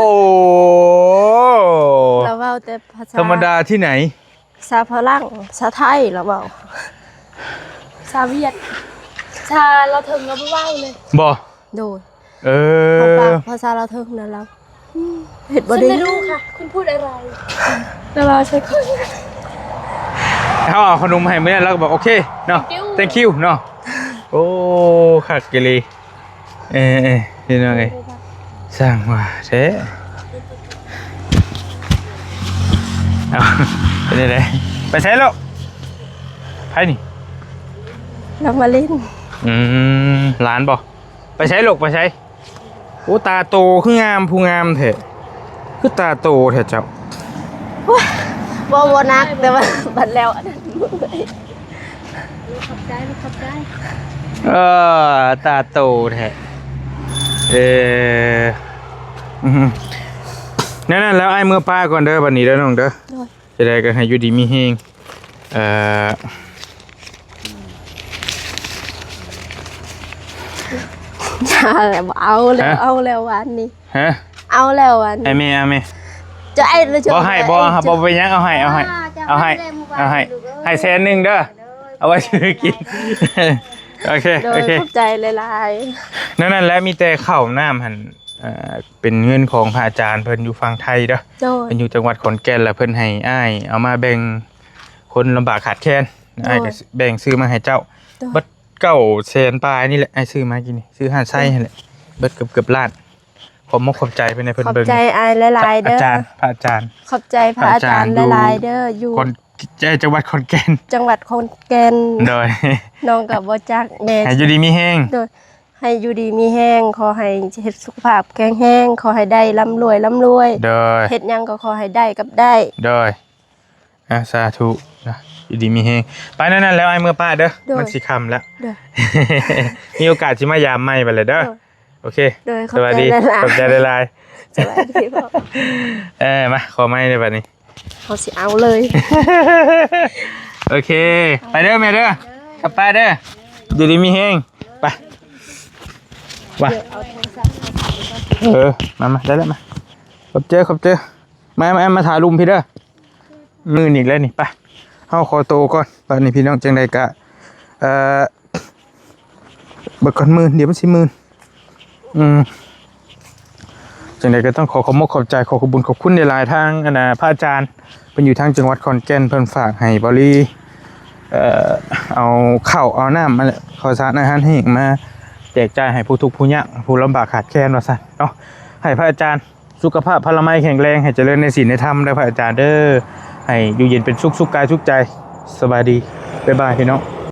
ລາວເວົ້າແຕ່ພາສາ ທຳມະດາທີ່ໄຫນ? ພາສາຝຣັ່ງ ພາສາໄທລາວເວົ້າ. ພາສາຫວຽດ ພາສາລາວເທິງລາວບໍ່ເວົ້າເລີຍ. ບໍ່? ໂດຍ. ເອີ ເຮົາປາກພາສາລາວເທິງນະລາວ ເຮັດບໍ່ໄດ້. ฉันไม่รู้ค่ะ คุณพูดอะไร ລາວເວົ້າໃສ່ຂ້ອຍ. ເຮົາເອົາຂະໜົມໃຫ້ມື້ນັ້ນ ລາວກໍບອກ ໂອເຄເນາະ thank you ເນາະ. ໂອ້ ຄັກອີ່ຫຼີ. ເອີໆ ພີ່ນ້ອງເອີຍ ຊ່າງວ່າແທ້. ເອົາ ເປັນຈັ່ງໃດ? ໄປໃສລູກ? ໃຜນີ້? ລາວມາຫຼິ້ນ. ອືມ ຫຼານບໍ່? ໄປໃສລູກ ໄປໃສ? ໂອ້ ຕາໂຕຄືງາມ ຜູ້ງາມແທ້ ຄືຕາໂຕແທ້ເຈົ້າ. ໂອ້ຍ ເວົ້າບໍ່ໜັກ ແຕ່ວ່າບັດແລ້ວອັນນັ້ນເມື່ອຍ. ຂອບໃຈ ຂອບໃຈ. ເອີ ຕາໂຕແທ້. ເອີ ອືມ ແນວນັ້ນແລ້ວ ອ້າຍເມືອປ້າກ່ອນເດີ ບັດນີ້ເດີນ້ອງເດີ. ໂດຍ. ຈະໄດ້ກໍໃຫ້ຢູ່ດີມີແຮງ. ເອີ ຢ່າແລ້ວ ເອົາແລ້ວ ເອົາແລ້ວວານນີ້. ຮະ? ເອົາແລ້ວວານນີ້. ໃຫ້ແມ່ ເອົາແມ່. ຈະໄອ້ ບໍ່ໃຫ້ ບໍ່ ບໍ່ເປັນຫຍັງ ເອົາໃຫ້ ເອົາໃຫ້ ເອົາໃຫ້ ເອົາໃຫ້ ໃຫ້ແສນໜຶ່ງເດີ. ເອົາໄວ້ຊື້ກິນ. ໂອເຄ ໂອເຄ ຂອບໃຈຫຼາຍໆ. ນັ້ນແຫຼະ ມີແຕ່ເຂົ້ານ້ຳຫັ້ນ ເປັນເງິນຂອງພະອາຈານເພິ່ນຢູ່ຝັ່ງໄທເດີ. ໂດຍ. ເພິ່ນຢູ່ຈັງຫວັດຂອນແກ່ນ ແລ້ວເພິ່ນໃຫ້ອ້າຍເອົາມາແບ່ງຄົນລຳບາກຂາດແຄນ. ໂດຍ. ອ້າຍກໍແບ່ງຊື້ມາໃຫ້ເຈົ້າ. ໂດຍ. ເບິດເກົ້າແສນປາຍນີ້ແຫຼະ ອ້າຍຊື້ມາກິນນີ້ ຊື້ຮ້ານໄຊຫັ້ນແຫຼະ ເບິດເກືອບໆລ້ານ. ຂອບມົກຂອບໃຈເພິ່ນ ເພິ່ນເບິ່ງ. ຂອບໃຈອ້າຍຫຼາຍໆເດີ ອາຈານ ພະອາຈານ. ຂອບໃຈພະອາຈານຫຼາຍໆເດີ ຢູ່ ຈັງຫວັດຂອນແກ່ນ ຈັງຫວັດຂອນແກ່ນ. ໂດຍ. ນ້ອງກໍບໍ່ຈັກແດ່. ໃຫ້ຢູ່ດີມີແຮງ. ໂດຍ. ໃຫ້ຢູ່ດີມີແຮງ ຂໍໃຫ້ເຮັດສຸຂະພາບແຂງແຮງ ຂໍໃຫ້ໄດ້ລ່ຳລວຍ ລ່ຳລວຍ. ໂດຍ. ເຮັດຫຍັງກໍຂໍໃຫ້ໄດ້ກັບໄດ້. ໂດຍ. ອາ ສາທຸນະ ຢູ່ດີມີແຮງ. ໄປແນວນັ້ນແລ້ວ ອ້າຍເມືອປ້າເດີ. ໂດຍ. ມັນຊິຄ່ຳແລ້ວ. ໂດຍ. ມີໂອກາດຊິມາຢາມໃໝ່ບັດແລ້ວເດີ. ໂດຍ. ໂອເຄ. ໂດຍ. ຂອບໃຈຫຼາຍໆ ຂອບໃຈຫຼາຍໆ. ສະບາຍດີພໍ່. ເອີ ມາ ຂໍໄມ້ເດີບັດນີ້ ເຮົາຊິເອົາເລີຍ. ໂອເຄ ໄປເດີແມ່ເດີ ກັບປ້າເດີ ຢູ່ດີມີແຮງ. ໄປ ວ່າ ເອີ ມາ ມາ ໄດ້ແລ້ວ ມາ. ຂອບໃຈ ຂອບໃຈ. ມາ ມາ ມາຖ່າຍຮູບພີ້ເດີ. ມື່ນອີກແລ້ວນີ້. ໄປ ເຮົາຂໍໂຕກ່ອນ ບາດນີ້ພີ່ນ້ອງ. ຈັ່ງໃດກະ ເອີ ເບິ່ງກ່ອນ ໝື່ນ ດຽວມັນຊິໝື່ນ. ອືມ ຈັ່ງໃດກໍຕ້ອງຂໍຂອບມົກຂອບໃຈ ຂໍຂອບບຸນຂອບຄຸນຫຼາຍໆ ທາງ ອັນນ່າ ພະອາຈານ ເພິ່ນຢູ່ທາງຈັງຫວັດຂອນແກ່ນ ເພິ່ນຝາກໃຫ້ເບົາລີ ເອີ ເອົາເຂົ້າເອົານ້ຳ ອັນ ເຂົ້າສານອາຫານແຫ້ງມາແຈກຈ່າຍໃຫ້ຜູ້ທຸກຜູ້ຍາກ ຜູ້ລຳບາກຂາດແຄນວ່າຊັ້ນເນາະ. ໃຫ້ພະອາຈານ ສຸຂະພາບພະລາໄມແຂງແຮງ ໃຫ້ຈະເລີນໃນສິນໃນທຳເດີ ພະອາຈານເດີ ໃຫ້ຢູ່ເຢັນເປັນສຸກ ສຸກກາຍສຸກໃຈ. ສະບາຍດີ ບາຍບາຍ ພີ່ນ້ອງ.